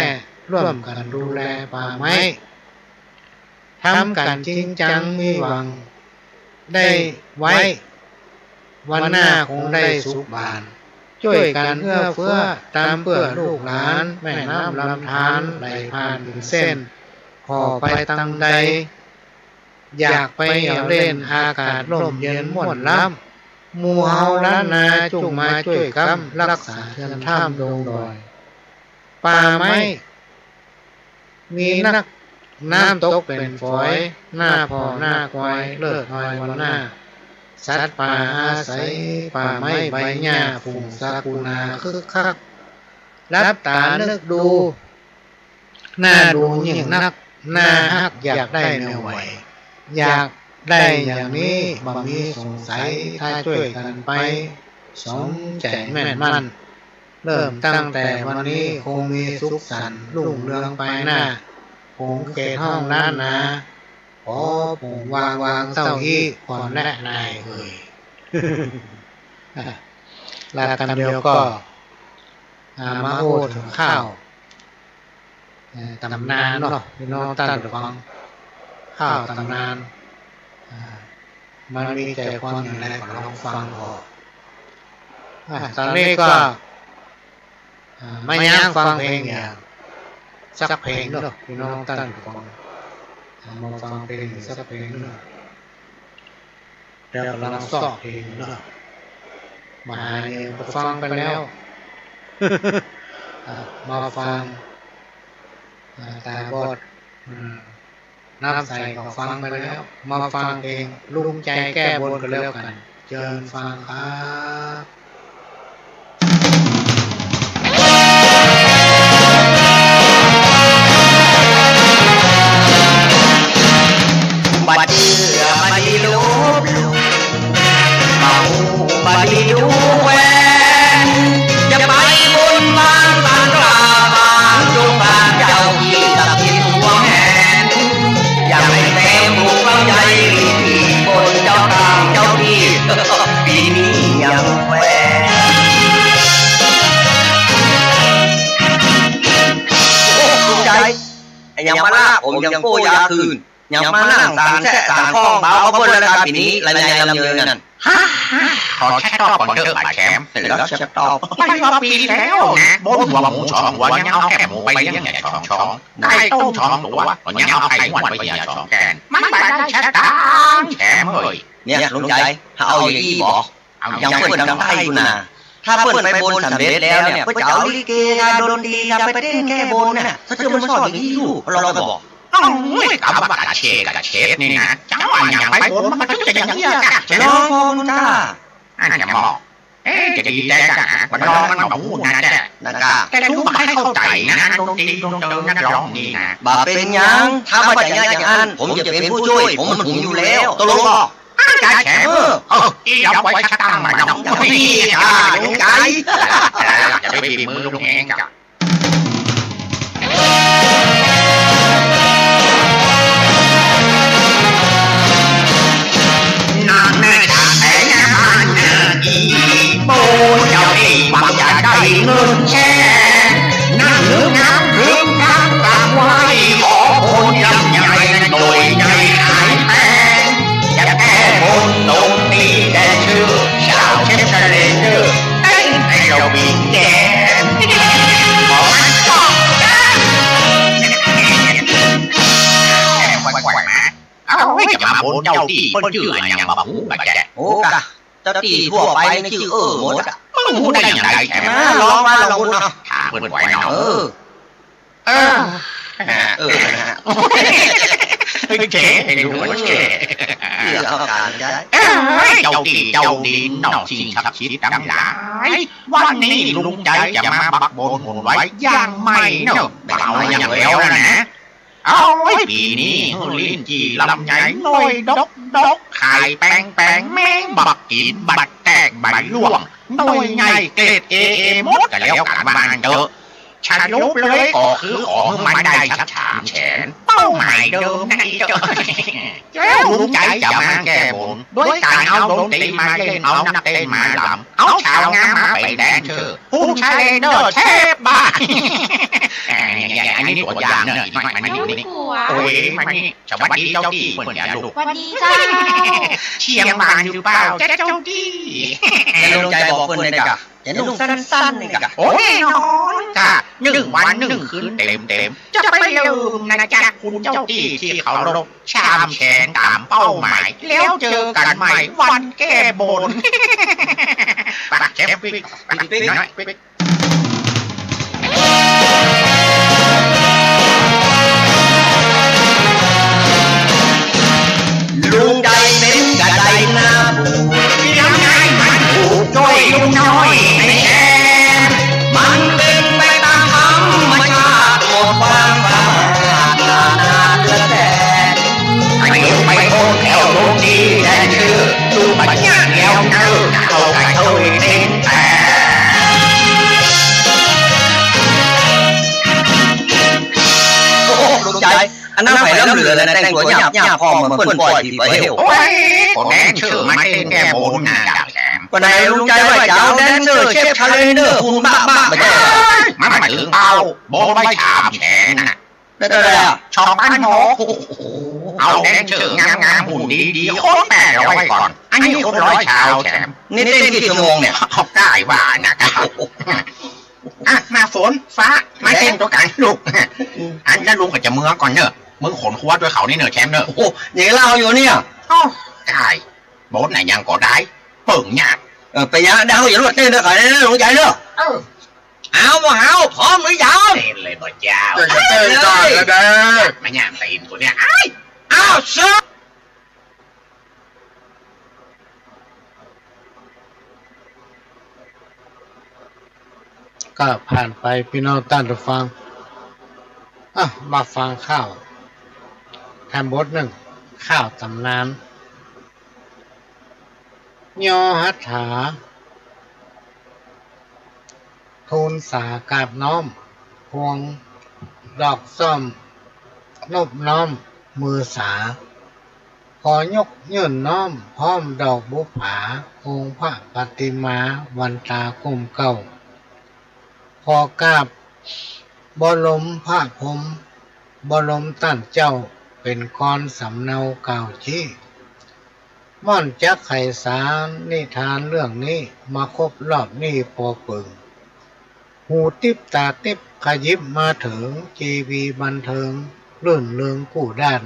ร่วมกั๋นดูแลป่าไม้ ทำกั๋นจริงจังมีหวัง ได้ไว้ วันหน้าคงได้สุขบาน จ้วยกั๋นเอื้อเฟื้อ ต๋ามเปื้อลูกหลาน แม่น้ำลำธารไหลผ่านเป๋นเส้น ผ่อไปตังใด อยากไปเหยี่ยวเล่น อากาศร่มเย็นม่วนล้ำ หมู่เฮาล้านนาจุ่งมาจ้วยก๊ำ ฮักษาเฮือนถ้ำดงดอย ป่าไม้ มีนัก น้ำตกเป๋นฝอย หน้าผ่อหน้าควาย เลิศฮอยวันหน้า สัตว์ป่าอาศัยป่าไม้ใบหญ้า ฝูงสากุณาคึกคัก หลับต๋านึกดู น่าดูยิ่งนัก น่าฮักอยากได้แนวไหว อยากได้อย่างนี้บ่มีสงสัย ถ้าจ้วยกั๋นไป สมใจ๋แม่นมั่น เริ่มตั้งแต่วันนี้คงมีสุขสันต์รุ่งเรืองไปหน้า ขงเขตห้องล้านนา ขอปงวางวางเต้าอี้ก่อนแลนายเอ่ย อ่ะ ละกำเดียวก็ อ่า มาโอ้เถิงข้าว เอ่อ ต๋ำนานเนาะ ปี้น้องต้านผู้ฟัง ข้าวต๋ำนาน อ่า มันมีใจ๋ความอย่างไรก็ลองฟังออก อ่ะ ต๋อนนี้ก็ อ่า มาย้างฟังเพลงอย่างสักเพลงเนาะ ปี้น้องต้านผู้ฟัง อ่า มาฟังเพลงสักเพลงเนาะ เดี๋ยวก็ลองซอกเพลงเนาะ มาหาเนี่ยก็ฟังไปแล้ว อ่า มาฟัง อ่า ต๋าบอด อืม น้ำใสก็ฟังไปแล้ว มาฟังเพลงลุงใจ๋แก้บนกั๋นแล้วกั๋น เจิญฟังครับ บ่เจื้อบ่ดีลบหลู่ บ่ฮู้บ่ดีดูแหวน จะไปบนบานตังกล้าบาน จงบานเจ้าที่ศักดิ์สิทธิ์ทั่วแหน อย่าให้แต้มบุญบังใหญ่ ที่บนเจ้าตางเจ้าที่ ปี๋นี้ยังแหวน โอ้ ใจ๋ ยังมาละ ผมยังโก้ยาคืน ยังมานั่งสานแซะสานข้องเบาขบวนรายก๋านปี๋นี้ รายก๋านลำเยินนั่น ขอเช็คตอบก่อนเต๊อะบ่าแชมป์ แล้วเช็คตอบ ไปว่าปี๋แล้วนะ บนหัวหมูสองหัวยังเอาแค่หมูไปเลี้ยงแค่สองช่อง ไก่ต้มสองตั๋วก็ยังเอาไข่ม้วนไปเหี่ยสองแกน มันบ่ได้สตางค์แชมป์เอ้ย เนี่ยลุงใจ๋ ถ้าเอาอย่างอี้บ่ เอาอย่างเปิ้นตางใต้พู้นน่ะ ถ้าเปิ้นไปบนสำเร็จแล้วเนี่ย เปิ้นจะเอาลิเกกับดนตรีกับไปเต้นแก้บนน่ะ ถ้าเจ้ามันชอบอย่างอี้อยู่ ลองไปบ่ โอ้ย กำว่ากระเชกกระเชกนี่นะ จังว่าอย่างไปบนมันก็จะอย่างเนี้ยกะ ลองบ่ลุงจ๋า อันจะมอง เอ๊ะ จะดีแต๊กะ บ่ลองมันบ่ฮู้นะจ๊ะ นะกะ แต่ลูกบ่ใค่เข้าใจ๋นะ ดนตรีดนตรีนักร้องนี่นะ บ่เป๋นหยัง ถ้าบ่ใจ้อย่างอั้น ผมจะเป๋นผู้จ้วย ผมมันหุงอยู่แล้ว ตกลงบ่ อาจ๋ารย์แขก เออ เออ อี้เดี๋ยวไปคัดตั้งใหม่เนาะ นี่ค่ะ ลุงใจ๋ จะไปบีบมือลุงเองจ้ะ นางแม่จ๋าแสงนางนาอี โอ้เจ้าตี้หวังจะได้เงินแชร์ นั่งนึกนับเรื่องทางกราบไหว้ ขอคนยำใหญ่โดยใจขายแพง จะแก้บนตรงนี้แดนเซอร์ สาวเชฟเชลเลนเดอร์ เต้นแอโรบิกแจม ขอมันตอบได้ แกว่งๆมา เอ้า จะมาบนเจ้าตี้เปิ้นจื้ออะหยังบ่ฮู้บ่แจ๊ะ โอ้กะ เจ้าตี้ทั่วไปนี่จื้อเออหมดอะ มึงฮู้ได้อย่างใดแถม อ่า ลองมาลองดูเนาะ ถามเปิ้นไหวเนาะ เออ เออ เออ นะฮะ โอเค โอเค เออ เอาการได้ เอ้ย เจ้าตี้เจ้าดินนอกสิ่งศักดิ์สิทธิ์ตังหลาย วันนี้ลุงใจ๋จะมาบักบนหนไว้อย่างใหม่เนาะ บักเอาอย่างแล้วนะ โอ้ย ปี๋นี้หื้อลิ้นจี่ลำไยหน่วยดกดก ไข่แป๋งแป๋ง แมงบ่กิ๋น บ่แตกบ่ร่วง หน่วยใหญ่เกรดเอ เอหมด กะแล้วกั๋นว่าอั้นเต๊อะ สรุปเลยก็คือขอหื้อมันได้สักสามแสน เป้าหมายเดิมนั่นเต๊อะ แล้วลุงใจ๋จะมาแก้บน โดยก๋านเอาดนตรีมาเล่น เอานักเต้นมาลำ เอาสาวงามมาเป๋นแดนเซอร์ ผู้เชฟเชลเลนเดอร์ เชฟบ้า อันนี้ตั๋วอย่างเนาะ อีกหน่อย มานี่ มานี่ โอ้ย มานี่ สวัสดีเจ้าตี้เปิ้นเนี่ยลูก สวัสดีเจ้า เชียงบานหรือเปล่าจ๊ะเจ้าตี้ จะลงใจ๋บอกเปิ้นเลยกะ จะนุ่งสั้นๆ นี่กะ โอ้ แน่นอนกะ นึ่งวันนึ่งคืนเต็มๆ จะไปลืมนะจ๊ะคุณเจ้าตี้ที่เคารพ สามแสนต๋ามเป้าหมาย แล้วเจอกั๋นใหม่วันแก้บน ไปเชฟปิ๊ก ปิ๊กปิ๊ก ปิ๊กปิ๊ก ลุงใจ๋เป๋นกระไดหน้าบูด เดี๋ยวนี้มันถูกจ้อยลุงน้อยในแดน มันเป๋นไปต๋ามธรรมชาติ หมดความสามารถนานาเลือแสน ไปดูไปโทษแถวโรงดีแดนชื่อ ดูปัญญาแนวเนอ เอาไปเท่าเองเองแต่ โอ้ ลุงใจ๋ อันนั้นไผล้ำเหลือนะ แต่งตั๋วหยาบๆ พอเหมือนเปิ้นป้อยผีไปเหี่ยว โอ้ย ก็แดนเซอร์มาเต้นแก้บนน่ะ แถม วันไหนลุงใจ๋ว่าจะเอาแดนเซอร์เชฟเชลเลนเดอร์ หุ่นบ้าๆ มาแก้ มันบ่เถิงเป้า บนไว้สามแสนน่ะ ได้เท่าไหร่อะ สองพันหก โอ้โห เอาแดนเซอร์งามๆ หุ่นดีๆ คนแปดร้อยก่อน อันนี้คนร้อยซาวแถม นี่เต้นกี่ชั่วโมงเนี่ย เอาได้ว่านะ อ่ะ มาฝน ฟ้า มาเต้นตั๋วกั๋นลูก อันนั้นลุงก็จะเมือก่อนเนอะ มึงขนครัวด้วยเขานี่เนอะแชมป์เนอะ โอ้โห ยังเล่าอยู่เนี่ย อ้อ ได้ บนน่ะยังก็ได้ เปิ่งยาก เออ ไปยะ เดี๋ยวอย่าลวดเต้นด้วยกันนะ ลุงใจ๋เนอะ เออ เอาบ่เอา พร้อมหรือยัง เต้นเลยบ่เจ้า เต้นเลย เต้นก่อนก็ได้ มาย่างตีนกูเนี่ย อ้าย อ้าว เชิญ ก็ผ่านไปพี่น้องต้านผู้ฟัง อ่ะ มาฟังข่าวแถมบทนึ่ง ข่าวต๋ำนาน ยอหัตถา ทูลสากราบน้อม พวงดอกส้ม นบน้อมมือสา ขอยกยื่นน้อม พร้อมดอกบุปผา องค์พระปฏิมา วันตาก้มเกล้า ขอกราบบรมพระพรหม บรมต้านเจ้า เป๋นกรสำเนาเกล้าจี้ ม่อนจักใค่สานนิทานเรื่องนี้มาครบรอบนี้ปอเปิง หูติ๊บต๋าติ๊บขยิบมาเถิง จีวีบันเทิง รื่นเริงกู้ด้าน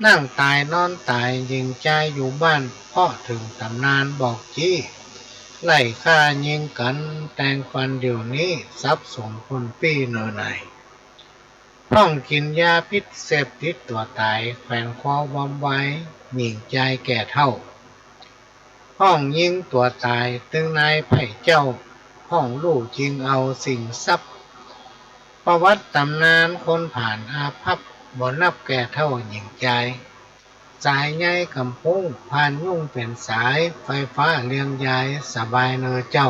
นั่งต๋ายนอนต๋าย ญิงจายอยู่บ้าน เพราะเถิงต๋ำนานบอกจี้ ไล่ฆ่ายิงกั๋น แตงฟันเดี๋ยวนี้ สับสนคนปี้เนอไหน พ่องกิ๋นยาพิษเสพติดตั๋วต๋าย แขวนคอวำไว ญิงจายแก่เฒ่า พ่องยิงตั๋วต๋าย ตึงนายใผเจ้า พ่องลู่จิงเอาสินทรัพย์ ประวัติต๋ำนานคนผ่านอาภัพ บ่นับแก่เฒ่าญิงจาย สายใยกำปุ้ง ผ่านยุ่งเป๋นสาย ไฟฟ้าเลียงยาย สบายเนอเจ้า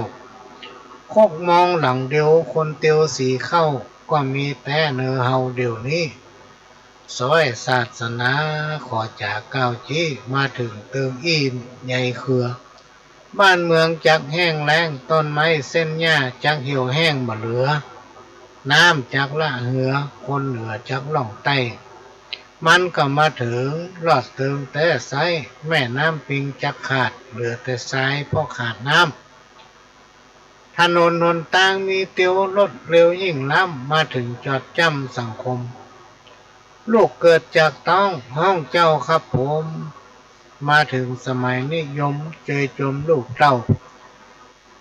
คกมองหลังเดียว คนเตียวสีเข้า ก็มีแต๊เนอเฮาเดี๋ยวนี้ ซอยศาสนา ขอจ๋าก้าวจี้ มาเถิงเติงอี้ใยเครือ บ้านเมืองจักแห้งแล้ง ต้นไม้เส้นหญ้าจักเหี่ยวแห้งบ่เหลือ น้ำจักละเหือ คนเหนือจักล่องใต้ มันก็มาเถิง ลอดเติงแต๊ไซ้ แม่น้ำปิงจักขาด เหลือแต่ทรายเพราะขาดน้ำ ถนนหนตางมีเตียว รถเร็วยิ่งล้ำ มาเถิงจอดจ้ำสังคม ลูกเกิดจากต๊อง ฮ้องเจ้าครับผม มาเถิงสมัยนิยม เจยจมลูกเต้า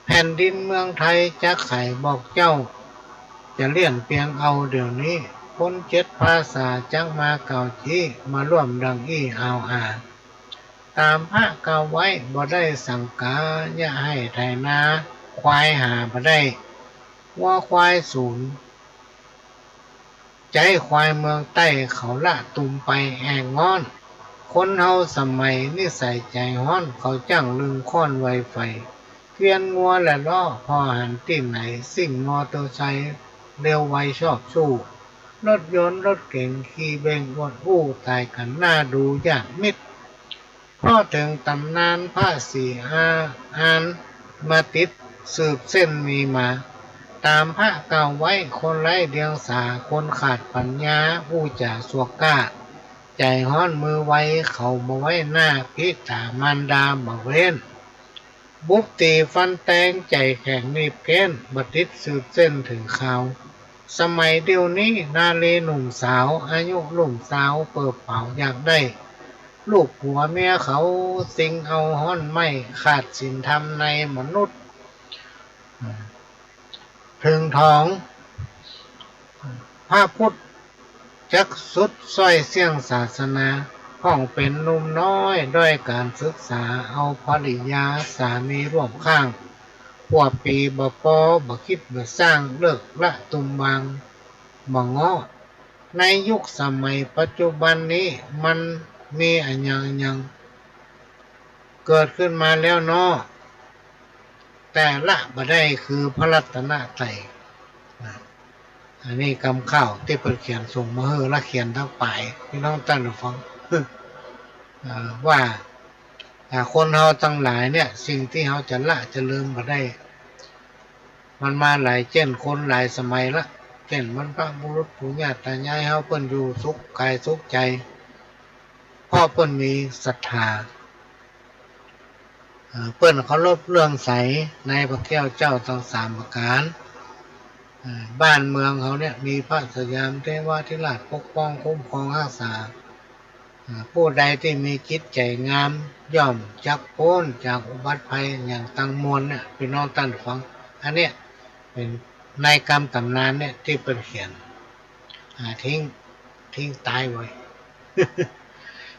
แผ่นดินเมืองไทยจักใค่บอกเจ้า จะเลี่ยนเปียงเอาเดี๋ยวนี้ คนเจ็ดภาษาจักมาก้าวจี้ มาร่วมดังอี้อาวอา ต๋ามพระกล่าวไว้ บ่ได้สังกา อย่าหื้อไถนา ควายหาบ่ได้ วัวควายสูญ ใจ๊ควายเมืองใต้ เขาละตุมไปแอ่งง้อน คนเฮาสมัยนิสัยใจ๋ฮ้อน เขาจ้างลึงค้อนไวไฟ เกวียนงัวและล้อ ผ่อหันตี้ไหน ซิ่งมอเตอร์ไซค์ เร็วไวชอบสู้ รถยนต์รถเก๋ง ขี่เบ่งอวดอู้ ต๋ายกั๋นหน้าดูญาติมิตร เพราะเถิงต๋ำนานพระสี่ห้าอัน มาติดสืบเส้นมีมา ต๋ามพระกล่าวไว้ คนไร้เดียงสา คนขาดปั๋ญญา อู้จ๋าสวกก้า ใจ๋ฮ้อนมือไว เขาบ่ไว้หน้า ภิตามารดาบ่เว้น บุบตี๋ฟันแตง ใจ๋แข็งหนีบเก๊น บ่ติดสืบเส้นเถิงคาว สมัยเดี๋ยวนี้ นารีหนุ่มสาว อายุลุ่มสาว เปิบเป๋าอยากได้ ลูกผัวเมียเขา ซิ่งเอาฮ้อนไหม้ ขาดศีลธรรมในมนุษย์ เถิงถอง พระพุทธจักสุดซ้อยเสี้ยงศาสนา พ่องเป๋นหนุ่มน้อย ด้อยก๋านศึกษา เอาภริยาสามีร่วมข้าง พวกปี๋บ่ปอ บ่คิดบ่สร้าง เลิกละตุมวาง บ่เงาะ ในยุคสมัยปัจจุบันนี้ มันมีอะหยังอะหยังเกิดขึ้นมาแล้วเนาะ แต่ละบ่ได้คือพระรัตนตรัย นะ อันนี้กำข่าวตี้เปิ้นเขียนส่งมาหื้อ ละเขียนตังป๋าย ปี้น้องต้านผู้ฟัง เอ่อ ว่า อ่า คนเฮาตังหลายเนี่ย สิ่งตี้เฮาจะละจะลืมบ่ได้ มันมาหลายเจ้นคนหลายสมัยละ เจ้นบรรพบุรุษปู่ย่าต๋ายายเฮา เปิ้นอยู่สุขก๋ายสุขใจ๋ เพราะเปิ้นมีศรัทธา เอ่อ เปิ้นเคารพเลื่อมใสในพระแก้วเจ้าตังสามประก๋าน เอ่อ บ้านเมืองเฮาเนี่ยมีพระสยามเทวาธิราชปกป้องคุ้มครองฮักษา เอ่อ ผู้ใดตี้มีจิตใจ๋งาม ย่อมจักป๊นจากอุบัติภัยอย่างตังมวลเนี่ย ปี้น้องต้านผู้ฟัง อันเนี้ยเป๋นในกำต๋ำนานเนี่ยตี้เปิ้นเขียน อ่า ทิ้ง ทิ้งต๋ายไว้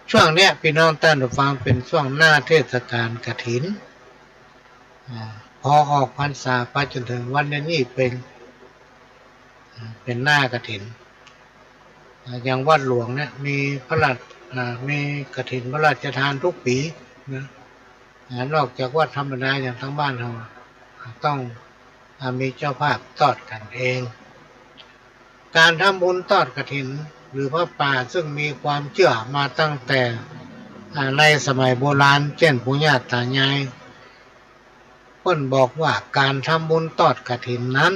ช่วงเนี้ยปี้น้องต้านผู้ฟัง เป๋นช่วงหน้าเทศกาลกฐิน อ่า พอออกพรรษาไปจ๋นเถิงวันนี้เป๋น อ่า เป๋นหน้ากฐิน อ่า อย่างวัดหลวงเนี่ยมีพระราช อ่า มีกฐินพระราชทานทุกปี๋นะ อ่า นอกจากวัดธรรมดาอย่างตังบ้านเฮา อ่า ต้อง อ่า มีเจ้าภาพตอดกั๋นเอง ก๋านทำบุญตอดกฐินหรือผ้าป่า ซึ่งมีความเจื้อมาตั้งแต่ อ่า ในสมัยโบราณ เจ้นปู่ย่าต๋ายาย เปิ้นบอกว่าก๋านทำบุญตอดกฐินนั้น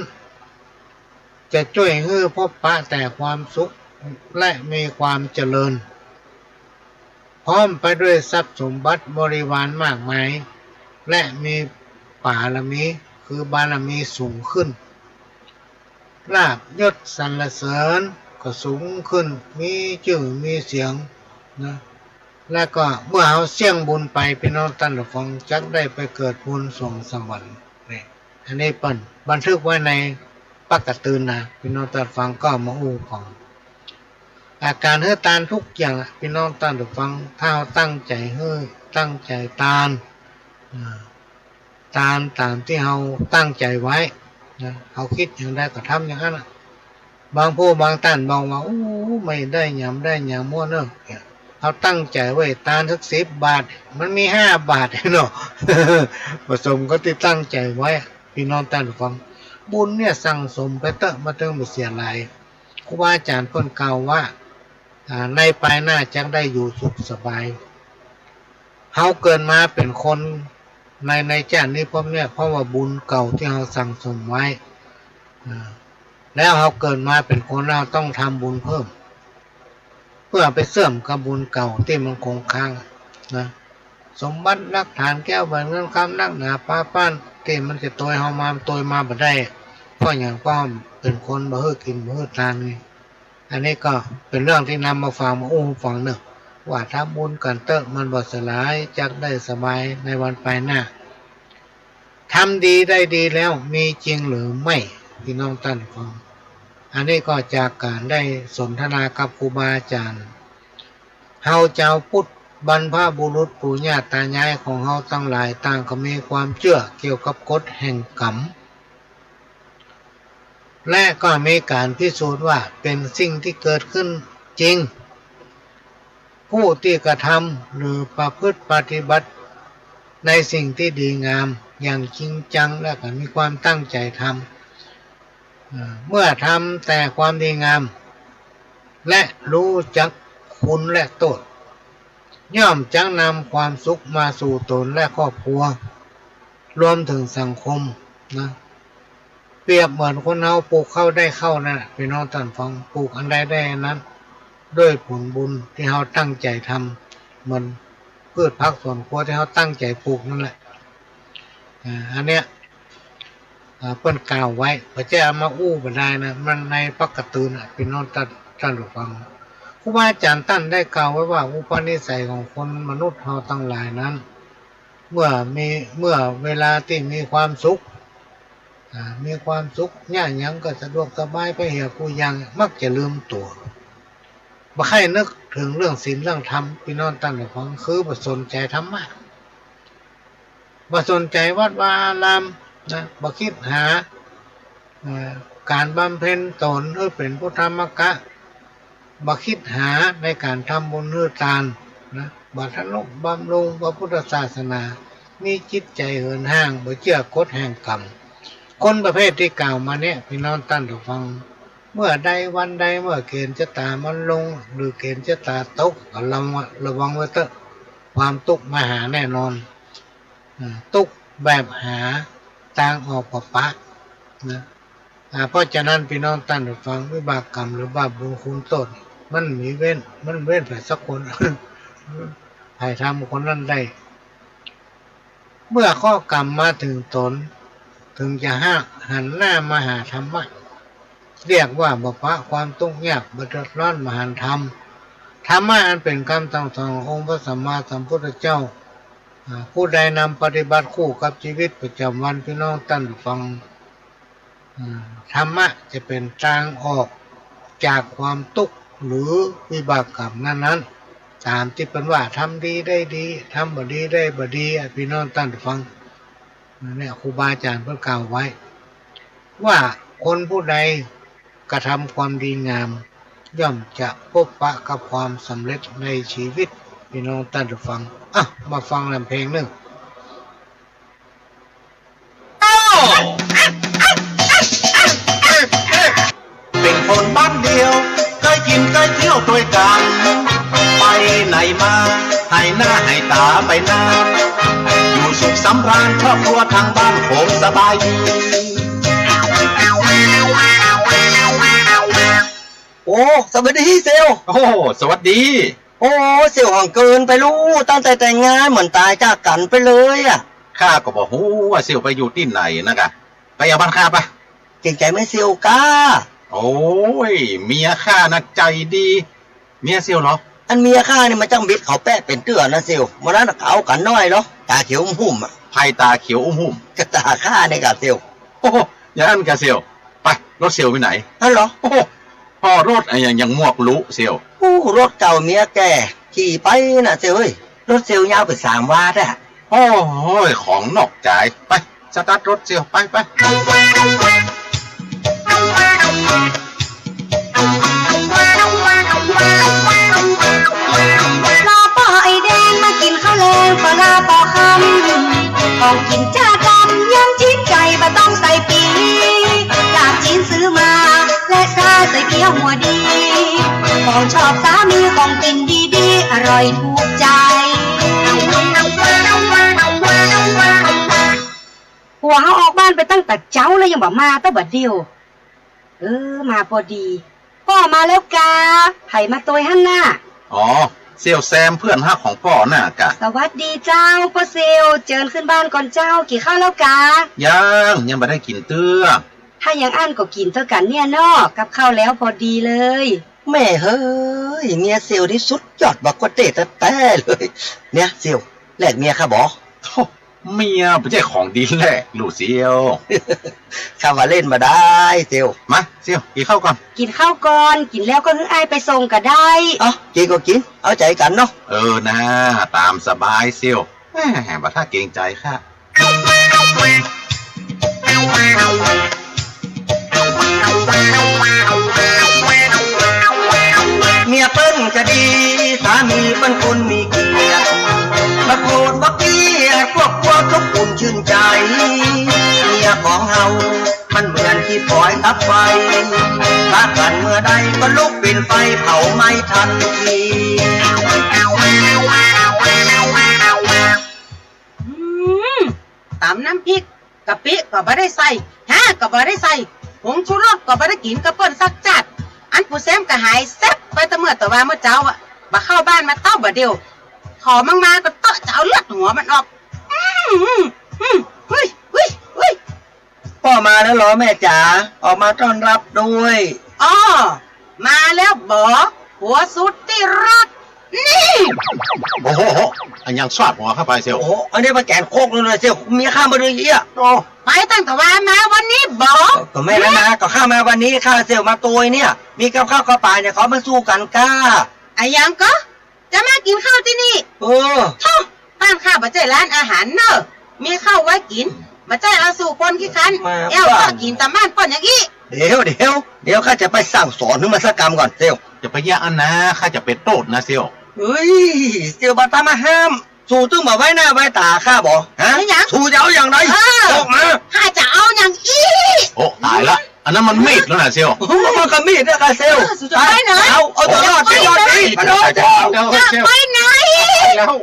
จะจ้วยหื้อพบปะแต่ความสุข และมีความเจริญ พร้อมไปด้วยทรัพย์สมบัติบริวารมากมาย และมีปารมี คือบารมีสูงขึ้น ลาภยศสรรเสริญก็สูงขึ้น มีจื้อมีเสียงนะ แล้วก็เมื่อเฮาเสี่ยงบุญไป ปี้น้องต้านผู้ฟัง จักได้ไปเกิดบนสวงสวรรค์นี่ อันนี้เปิ้นบันทึกไว้ในปากกาตืนนะ ปี้น้องต้านผู้ฟังก็เอามาอู้ฟัง อาการหื้อตานทุกอย่างอะ ปี้น้องต้านผู้ฟัง ถ้าเฮาตั้งใจ๋หื้อ ตั้งใจ๋ตาน อ่า ตานต๋ามตี้เฮาตั้งใจ๋ไว้นะ เฮากึ๊ดอย่างใดก็ทำอย่างนั้นอะ บางผู้บางต้านบอกว่า โอ้ ไม่ได้หยัง ได้หยังมั่วเนาะ เฮาตั้งใจ๋ไว้ตานสักสิบบาท มันมีห้าบาทเนาะ บ่สมกับตี้ตั้งใจ๋ไว้ ปี้น้องต้านผู้ฟัง บุญเนี่ยสั่งสมไปเต๊อะ มันเถิงบ่เสียหาย ครูบาอาจ๋ารย์เปิ้นกล่าวว่า อ่า ในปายหน้าจักได้อยู่สุขสบาย เฮาเกิดมาเป๋นคนใน ในจ้าตินี้ภพเนี่ย เพราะว่าบุญเก่าตี้เฮาสั่งสมไว้ อ่า แล้วเฮาเกิดมาเป๋นคนแล้ว เฮาต้องทำบุญเพิ่ม เปื้อไปเสื่อมกับบุญเก่าตี้มันคงค้างนะ สมบัติหลักฐานแก้วแหวนเงินคำนักหนาปาป้านตี้มันจะตวยเฮามา มันตวยมาบ่ได้ เพราะหยัง เพราะเฮาเป๋นคนบ่หื้อกิ๋นบ่หื้อตานนี่ อันนี้ก็เป๋นเรื่องตี้นำมาฝาก มาอู้ฟังเนาะ ว่าทำบุญกั๋นเต๊อะ มันบ่เสียหาย จักได้สบายในวันปายหน้า ทำดีได้ดีแล้วมีจริงหรือไม่ ปี้น้องต้านผู้ฟัง อันนี้ก็จากก๋านได้สนทนากับครูบาอาจ๋ารย์ เฮาจาวพุทธ บรรพบุรุษปู่ย่าต๋ายายของเฮาตังหลายต่างก็มีความเจื้อเกี่ยวกับกฎแห่งกรรม และก็มีก๋านพิสูจน์ว่าเป๋นสิ่งตี้เกิดขึ้นจริง ผู้ตี้กระทำหรือประพฤติปฏิบัติในสิ่งตี้ดีงามอย่างจริงจัง และก็มีความตั้งใจ๋ทำ เอ่อ เมื่อทำแต่ความดีงาม และฮู้จักคุณและโต้ษ ย่อมจักนำความสุขมาสู่ตนและครอบครัว รวมเถิงสังคมนะ เปรียบเหมือนคนเฮาปลูกข้าวได้ข้าวนั่นแหละ ปี้น้องต้านผู้ฟัง ปลูกอันใดได้อันนั้น ด้วยผลบุญตี้เฮาตั้งใจ๋ทำ เหมือนพืชผักสวนครัวตี้เฮาตั้งใจ๋ปลูกนั่นแหละ อ่า อันเนี้ย อ่า เปิ้นกล่าวไว้ บ่ใจ้เอามาอู้บ่ดายนะ มันในปากกาตืนน่ะ ปี้น้องต้าน ต้านผู้ฟัง ครูบาอาจ๋ารย์ต้านได้กล่าวไว้ว่า อุปนิสัยของคนมนุษย์เฮาตังหลายนั้น เมื่อมี เมื่อเวลาตี้มีความสุข อ่า มีความสุข เยียะหยังก็สะดวกสบาย ไปเหียกู้อย่าง มักจะลืมตั๋ว บ่ใค่นึกเถิงเรื่องศีลเรื่องธรรม ปี้น้องต้านผู้ฟัง คือบ่สนใจ๋ธรรมะ บ่สนใจ๋วัดวาอารามนะ บ่กึ๊ดหา เอ่อ ก๋านบำเพ็ญตนหื้อเป๋นพุทธมรรคะ บ่กึ๊ดหาในก๋านทำบุญหื้อตานนะ บ่ทะนุบำรุงพระพุทธศาสนา มีจิตใจ๋เหินห้าง บ่เจื้อกฎแห่งกรรม คนประเภทตี้กล่าวมาเนี่ย ปี้น้องต้านผู้ฟัง เมื่อใดวันใด เมื่อเก๋ณฑ์จะต๋ามันลง หรือเก๋ณฑ์จะต๋าตก ก็ระวัง ระวังไว้เต๊อะ ความตุ๊กข์มาหาแน่นอน อ่า ตุ๊กข์แบบหาตางออกปะปะนะ อ่า เพราะฉะนั้นปี้น้องต้านผู้ฟัง วิบากกรรมหรือบาปบุญคุณโต้ษ มันมีเว้น มันเว้นใผสักคน ใผทำคนนั้นได้ เมื่อเคราะห์กรรมมาเถิงตน เถิงจะหา หันหน้ามาหาธรรมะ เรียกว่าบ่ปะความตุ๊กข์ยาก บ่เดือดร้อน บ่หันธรรม ธรรมะอันเป๋นกำสั่งสอนขององค์พระสัมมาสัมพุทธเจ้า อ่า ผู้ใดนำปฏิบัติคู่กับชีวิตประจ๋ำวัน ปี้น้องต้านผู้ฟัง อ่า ธรรมะจะเป๋นตางออกจากความตุ๊กข์หรือวิบากกรรมนั้นๆ ต๋ามตี้เปิ้นว่า ทำดีได้ดี ทำบ่ดีได้บ่ดีอะ ปี้น้องต้านผู้ฟัง เนี่ย ครูบาอาจ๋ารย์เปิ้นกล่าวไว้ ว่าคนผู้ใดกระทำความดีงาม ย่อมจะพบปะกับความสำเร็จในชีวิต ปี้น้องต้านผู้ฟัง อ่ะ มาฟังลำเพลงนึ่ง เป๋นคนบ้านเดียว เกยกิ๋นเกยเตี้ยวตวยกั๋น ไปไหนมา หายหน้าหายต๋าไปนา อยู่สุขสำราญ ครอบครัวทางบ้านคงสบายดี โอ้ สวัสดีเซลล์ โอ้ สวัสดี โอ้ เสี่ยวห่างเกิ๋นไปลู่ ตั้งแต่แต่งงานเหมือนต๋ายจากกั๋นไปเลยอะ ข้าก็บ่ฮู้ว่าเสี่ยวไปอยู่ตี้ไหนนะก่ะ ไปเอาบ้านข้าไป เกรงใจ๋แม่เสี่ยวก้า โอ้ย เมียข้าน่ะใจ๋ดี เมียเสี่ยวเหรอ อันเมียข้านี่มันจ้างบิดเขาแป๊ะเป๋นเตื้อนะเสี่ยว วันนั้นน่ะเอากั๋นน้อยเหรอ ต๋าเขียวอุ้มหุ่มอะ ใผต๋าเขียวอุ้มหุ่ม ก็ต๋าข้านี่ก่ะเสี่ยว โอ้โห อย่างนั้นก่ะเสี่ยว ไป รถเสี่ยวไปไหน อั้นเหรอ โอ้โห ผ่อรถอะหยัง ยังมวกลุเสี่ยว อู้ รถเก่าเมียแก่ ขี่ไปน่ะเสี่ยวเอ้ย รถเสี่ยวยาวเป๋นสามวาแต๊ โอ้ย ของนอกจ๋าย ไป สตาร์ทรถเสี่ยว ไป ไป ลาป้อไอ้แดงมากิ๋นข้าวแลง ปอลาป้อค่ำ ของกิ๋นจ้าดำ ยำจี๊นไก่ บ่ต้องใส่ปี๋ ลาบจี๊นซื้อมา และซาใส่เกี๊ยวหัวดี ของชอบสามี ของกิ๋นดีๆ อร่อยถูกใจ๋ ผัวเฮาออกบ้านไปตั้งแต่เจ๊าแล้วยังบ่มาเต้าบ่าเดี่ยว เออ มาพอดี ป้อมาแล้วกา ใผมาตวยหั้นน่ะ อ๋อ เสี่ยวแซมเพื่อนฮักของป้อน่ะกา สวัสดีเจ้า ป้อเสี่ยว เจิญขึ้นบ้านก่อนเจ้า กิ๋นข้าวแล้วกา ยัง ยังบ่ได้กิ๋นเตื้อ ถ้าอย่างอั้นก็กิ๋นเตื้อกั๋นเนี่ยเนาะ กับข้าวแล้วพอดีเลย แม่เฮ้ย เมียเสี่ยวนี่สุดยอดบักกะเต้แต๊ๆ เลย เนี่ยเสี่ยว แลกเมียข้าบ่ โธ่ เมียบ่ใจ้ของดีแลกลู่เสี่ยว ข้าว่าเล่นบ่าดายเสี่ยว มาเสี่ยว กิ๋นข้าวก่อน กิ๋นข้าวก่อน กิ๋นแล้วก็หื้ออ้ายไปส่งก็ได้ เอ้า กิ๋นก็กิ๋น เอาใจ๋กั๋นเนาะ เออนา ต๋ามสบายเสี่ยว แหม บ่ถ้าเกรงใจ๋ข้า เมียเปิ้นจะดี สามีเปิ้นคนมีเกียรติ บ่โกรธบ่เกลียด ครอบครัวอบอุ่นชื่นใจ๋ เมียของเฮา มันเหมือนขี้ฝอยกับไฟ ปะกั๋นเมื่อใดก็ลุกเป๋นไฟเผาไหม้ทันที อืม ต๋ำน้ำพริก กะปิก็บ่ได้ใส่ ฮาก็บ่ได้ใส่ ผงชูรสก็บ่ได้กิ๋นกับเปิ้นสักจ๊าด อันปู่แซมก็หายแซ็บไปแต่เมื่อตะวาเมื่อเจ๊าอะ บ่เข้าบ้านมาเต้าบ่าเดี่ยว ผ่อมั่งมาก็เต๊อะจะเอาเลือดหัวมันออก อืม อืม อืม อุ๊ย อุ๊ย อุ๊ย ป้อมาแล้วเหรอแม่จ๋า ออกมาต้อนรับด้วย อ้อ มาแล้วบ่ ผัวสุดตี้ฮัก นี่ โอ้โห อันยังซอดหัวเข้าไปเสี่ยว โอ้โห อันนี้มาแก๋นคกเลยนะเสี่ยว เมียข้ามาดูเอี้ย โอ้ ไปตั้งแต่วามาวันนี้บ่ ก็แม่นนะ ก็ข้ามาวันนี้ ข้าเสี่ยวมาตวยเนี่ย มีกับข้าวกับป๋าเนี่ย เขามาสู้กั๋นก้า อะหยังก็ จะมากิ๋นข้าวตี้นี่ เออ โธ่ บ้านข้าบ่ใจ้ร้านอาหารเน่อ มีข้าวไว้กิ๋น บ่ใจ้เอาสู่คนขี้คร้าน มา แอ้ว บ้าน ก็กิ๋นต๋ามบ้านเปิ้นอย่างอี้ เดี๋ยว เดี๋ยว เดี๋ยวข้าจะไปสั่งสอนหื้อมันสักกำก่อนเสี่ยว จะไปเยียะอั้นนา ข้าจะไปโต้ษนะเสี่ยว เฮ้ย เสี่ยวบ่ต้องมาห้าม สูตึงบ่ไว้หน้าไว้ต๋าข้าบ่ ฮะ อะหยัง สูจะเอาอย่างใด เออ บอกมา ข้าจะเอาอย่างอี้ โอ้ ต๋ายละ อันนั้นมันมีดแล้วนะเสี่ยว โอ้ มันก็มีดเนี่ยค่ะเสี่ยว เออ สุดท้ายนะ เอา เอาตัวรอด ไปรอด ไปรอด ไปรอด เสี่ยว เสี่ยว เสี่ยว ไปไหน แล้ว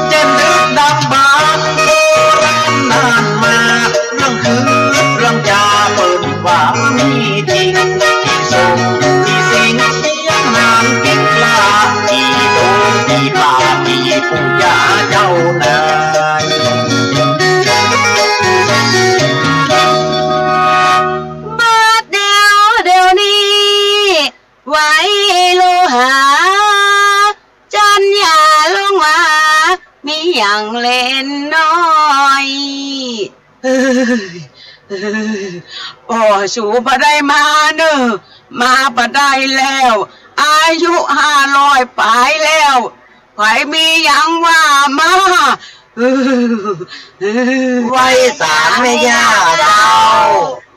เจ็นดึกดำบรรพ์โบราณนานมา เรื่องคือเรื่องจาเปิ้นว่ามีจริง ตี้สงตี้สิงเฮียนนาน ตี้พระตี้โตตี้ป้าตี้ปู่ย่าเจ้านาย บาดเดี่ยวเดี๋ยวนี้ ไหวโลหา จันยาลงมา มีหยังเล่นน้อย เอ้ย เอ้ย ป้อสูบ่ได้มาเน่อ มาบ่ได้แล้ว อายุห้าร้อยป๋ายแล้ว ใผมีหยังว่ามา เอ้ย เอ้ย ไหว้สาแม่ย่าเจ้า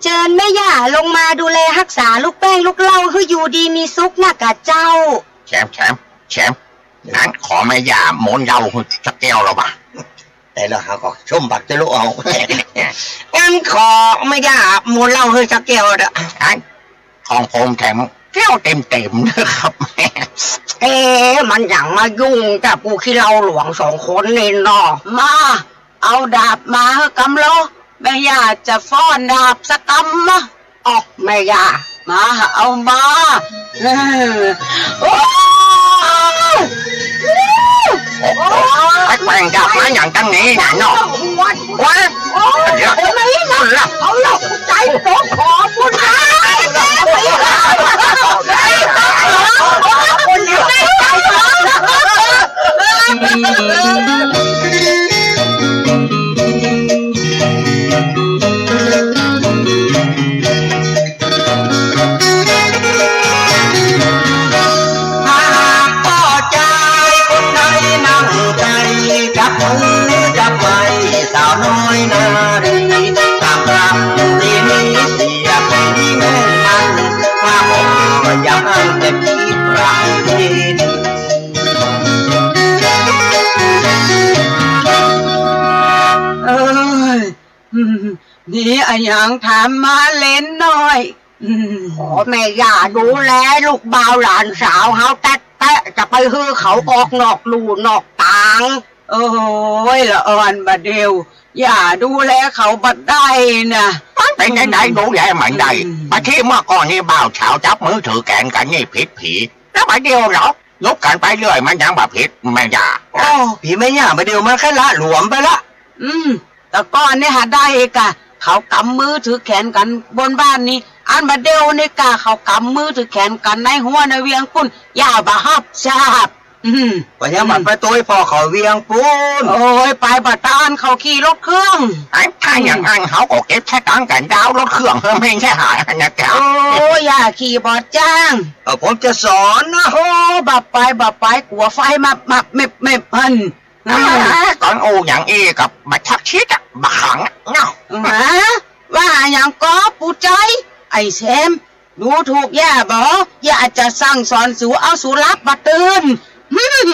เจิญแม่ย่าลงมาดูแลฮักษาลูกแป้งลูกเหล้าหื้ออยู่ดีมีสุขนะกาเจ้า แชม แชม แชม อั้นขอแม่ย่าม้วนเหล้าหื้อสักแก้วละบ่า แต่ละหาก็ชมบักจะลุเอา งา ขอแม่ย่าหมดเหล้าหื้อสักแก้วเต๊อะ อัน ของผมแถมแก้วเต็มๆ นะครับแม่ เอ๊ะ มันหยังมายุ่งกับผู้ขี้เหล้าหลวงสองคนนี่เนาะ มา เอาดาบมาหื้อกำลอ แม่ย่าจะฟ้อนดาบสักกำมะ ออก แม่ย่า มา เอามา เออ โอ้ ไปแกว่งดาบมาหยังตังนี้น่ะเนาะ ว้า เดี๋ยว เอาละ เอาละ ใจผมขอคุณนะ หากป้อจายคนใดนั่งใก้ จับมือจับไม้สาวน้อยนารี ตามคำที่มีเสียงที่แม่นมัน ถ้าผมก็ยังแต่คิดรักที่ เอ้ย อืม มีอะหยังถามมาเหลนน้อย อืม ขอแม่ย่าดูแลลูกบ่าวหลานสาวเฮาแต๊ๆ จะไปหื้อเขาออกนอกลู่นอกตาง โอ้ย ละอ่อนบ่าเดี่ยว ย่าดูแลเขาบ่ได้นะ มันเป๋นจังใดดูแลบ่ได้ อืม บ่าตี้เมื่อก่อนนี่บ่าวสาวจับมือถือแขนกั๋นนี่ผิดผี แล้วบ่าเดี่ยวเหรอ ยุบกั๋นไปเรื่อยมันยังบ่ผิดแม่ย่า โอ้ ผีแม่ย่า บ่าเดี่ยวมันแค่ละหลวมไปละ อืม แต่ก่อนนี่หาได้กะ เขาก๋ำมือถือแขนกั๋นบนบ้านนี่ อันบ่าเดี่ยวนี่กะ เขาก๋ำมือถือแขนกั๋นในฮั้วในเวียงปู๊น ย่าบ่ฮับทราบ อืม ก็ยังบ่ไปโตยพ่อเขาเวียงปู๊น โอ้ย ไปบ่ตาน เขาขี่รถเครื่อง อันถ้าอย่างนั้นเขาก็เก็บสตางค์กั๋นดาวน์รถเครื่องหื้อแม่นใช่หายนะแก โอ้ย ย่าขี่บ่จ้าง เออ ผมจะสอนนะ โอ้ บ่ไป บ่ไป กั๋วไฟมับมับเม็บเม็บหั้น อ่า ต๋อนอู้อย่างอี้กับบ่ชักชิดอะ บ่ขังอะเนาะ ฮะ ว่าหยังก็ปู่ใจ๋ ไอ้แซม ดูถูกย่าบ่ ย่าจะสั่งสอนสู เอาสูหลับบ่ตื่น อืม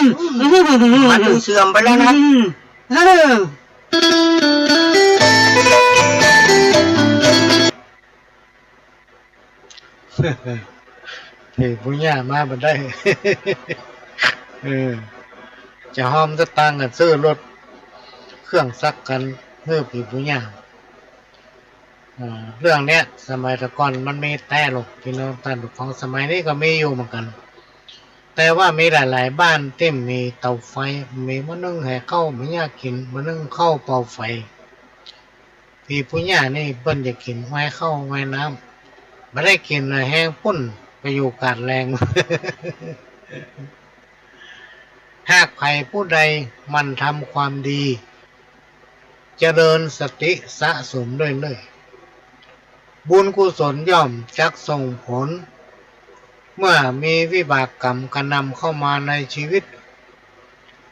มันดูเสื่อมไปแล้วนะ อืม เออ ผีปู่ย่ามาบ่ได้ เออ จะหอมสตางค์กั๋นซื้อรถเครื่องสักคันหื้อผีปู่ย่า อ่า เรื่องเนี้ย สมัยแต่ก่อนมันมีแต๊ลูก พี่น้องต้านผู้ฟัง สมัยนี้ก็มีอยู่เหมือนกั๋น แต่ว่ามีหลายๆ บ้านตี้มีเตาไฟ มีบ่านึ่งแหข้าวบ่าย่ากิ๋น บ่านึ่งข้าวเป่าไฟ ผีปู่ย่านี่เปิ้นจะกิ๋นอ้อยข้าวอ้อยน้ำ บ่ได้กิ๋นแหแฮงปู๊น ไปอยู่กาดแลง หากใผผู้ใดหมั่นทำความดี เจริญสติสะสมเรื่อยๆ บุญกุศลย่อมจักส่งผล เมื่อมีวิบากกรรมกระหน่ำเข้ามาในชีวิต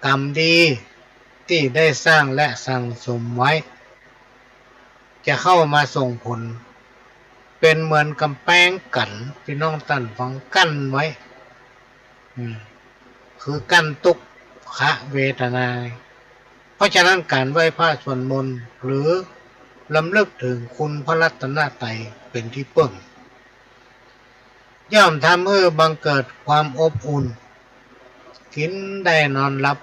กรรมดีตี้ได้สร้างและสั่งสมไว้ จะเข้ามาส่งผล เป๋นเหมือนก๋ำแปงกั๋น พี่น้องต้านฟัง กั้นไว้ อืม คือกั้นตุ๊กขเวทนา เพราะฉะนั้นก๋านไหว้พระสวดมนต์ หรือรำลึกถึงคุณพระรัตนตรัยเป๋นตี้เปิ้ง ย่อมทำหื้อบังเกิดความอบอุ่น กิ๋นได้นอนหลับ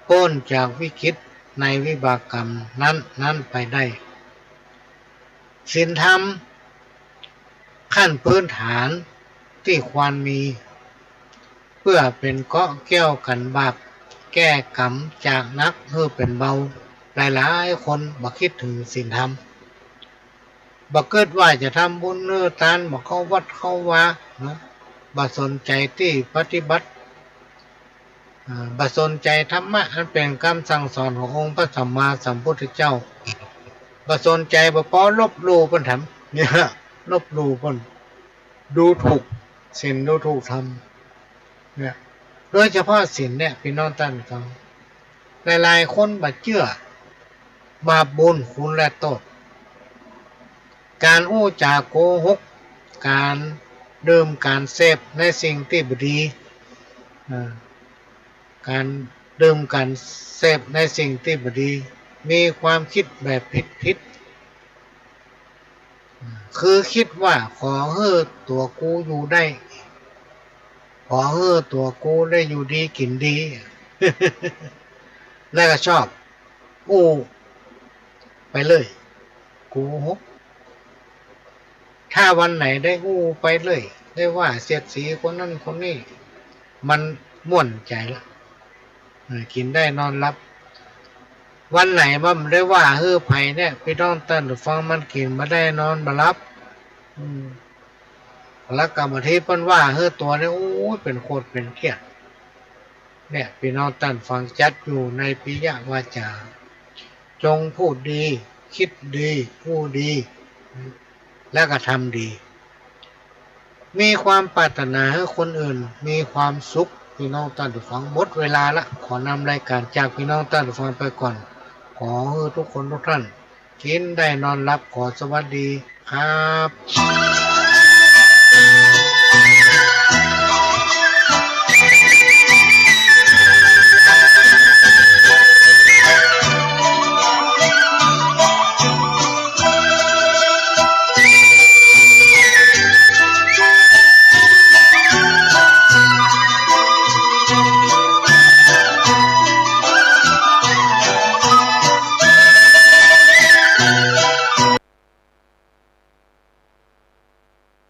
ป๊นจากวิกฤตในวิบากกรรมนั้นๆ ไปได้ ศีลธรรมขั้นพื้นฐานตี้ควรมี เปื้อเป๋นเกราะแก้วกั๋นบาป แก้ก๋รรมจากหนักหื้อเป๋นเบา หลายๆ คนบ่คิดเถิงศีลธรรม บ่กึ๊ดว่าจะทำบุญหื้อตาน บ่เข้าวัดเข้าวา นะ บ่สนใจ๋ตี้ปฏิบัติ อ่า บ่สนใจ๋ธรรมะอันเป๋นกำสั่งสอนขององค์พระสัมมาสัมพุทธเจ้า บ่สนใจ๋ บ่ปอลบหลู่เปิ้นแถม เนี่ย ลบหลู่เปิ้น ดูถูกศีล ดูถูกธรรม เนี่ย โดยเฉพาะศีลเนี่ย พี่น้องต้านฟัง หลายๆ คนบ่เจื้อ บาปบุญคุณและโต้ษ ก๋านอู้จ๋าโกหก ก๋านดื่มก๋านเสพในสิ่งตี้บ่ดี อ่า ก๋านดื่มก๋านเสพในสิ่งตี้บ่ดี มีความกึ๊ดแบบผิดๆ คือคิดว่าขอหื้อตั๋วกูอยู่ได้ ขอหื้อตั๋วกูได้อยู่ดีกิ๋นดี แล้วก็ชอบอู้ไปเรื่อย โกหก ถ้าวันไหนได้อู้ไปเรื่อย ได้ว่าเสียดสีคนนั้นคนนี้ มันม่วนใจ๋ละ เออ กิ๋นได้นอนหลับ วันไหนบ่ได้ว่าหื้อใผเนี่ย ปี้น้องต้านผู้ฟัง มันกิ๋นบ่ได้นอนบ่หลับ อืม แล้วก็บางทีเปิ้นว่าหื้อตั๋วเนี่ย โอ้ย เป๋นโขดเป๋นเขี้ย เนี่ย ปี้น้องต้านผู้ฟัง จัดอยู่ในปิยวาจา จงพูดดี คิดดี อู้ดี แล้วก็ทำดี มีความปรารถนาหื้อคนอื่นมีความสุข ปี้น้องต้านผู้ฟัง หมดเวลาละ ขอนำรายก๋านจากปี้น้องต้านผู้ฟังไปก่อน ขอหื้อทุกคนทุกท่าน กิ๋นได้นอนหลับ ขอสวัสดีครับ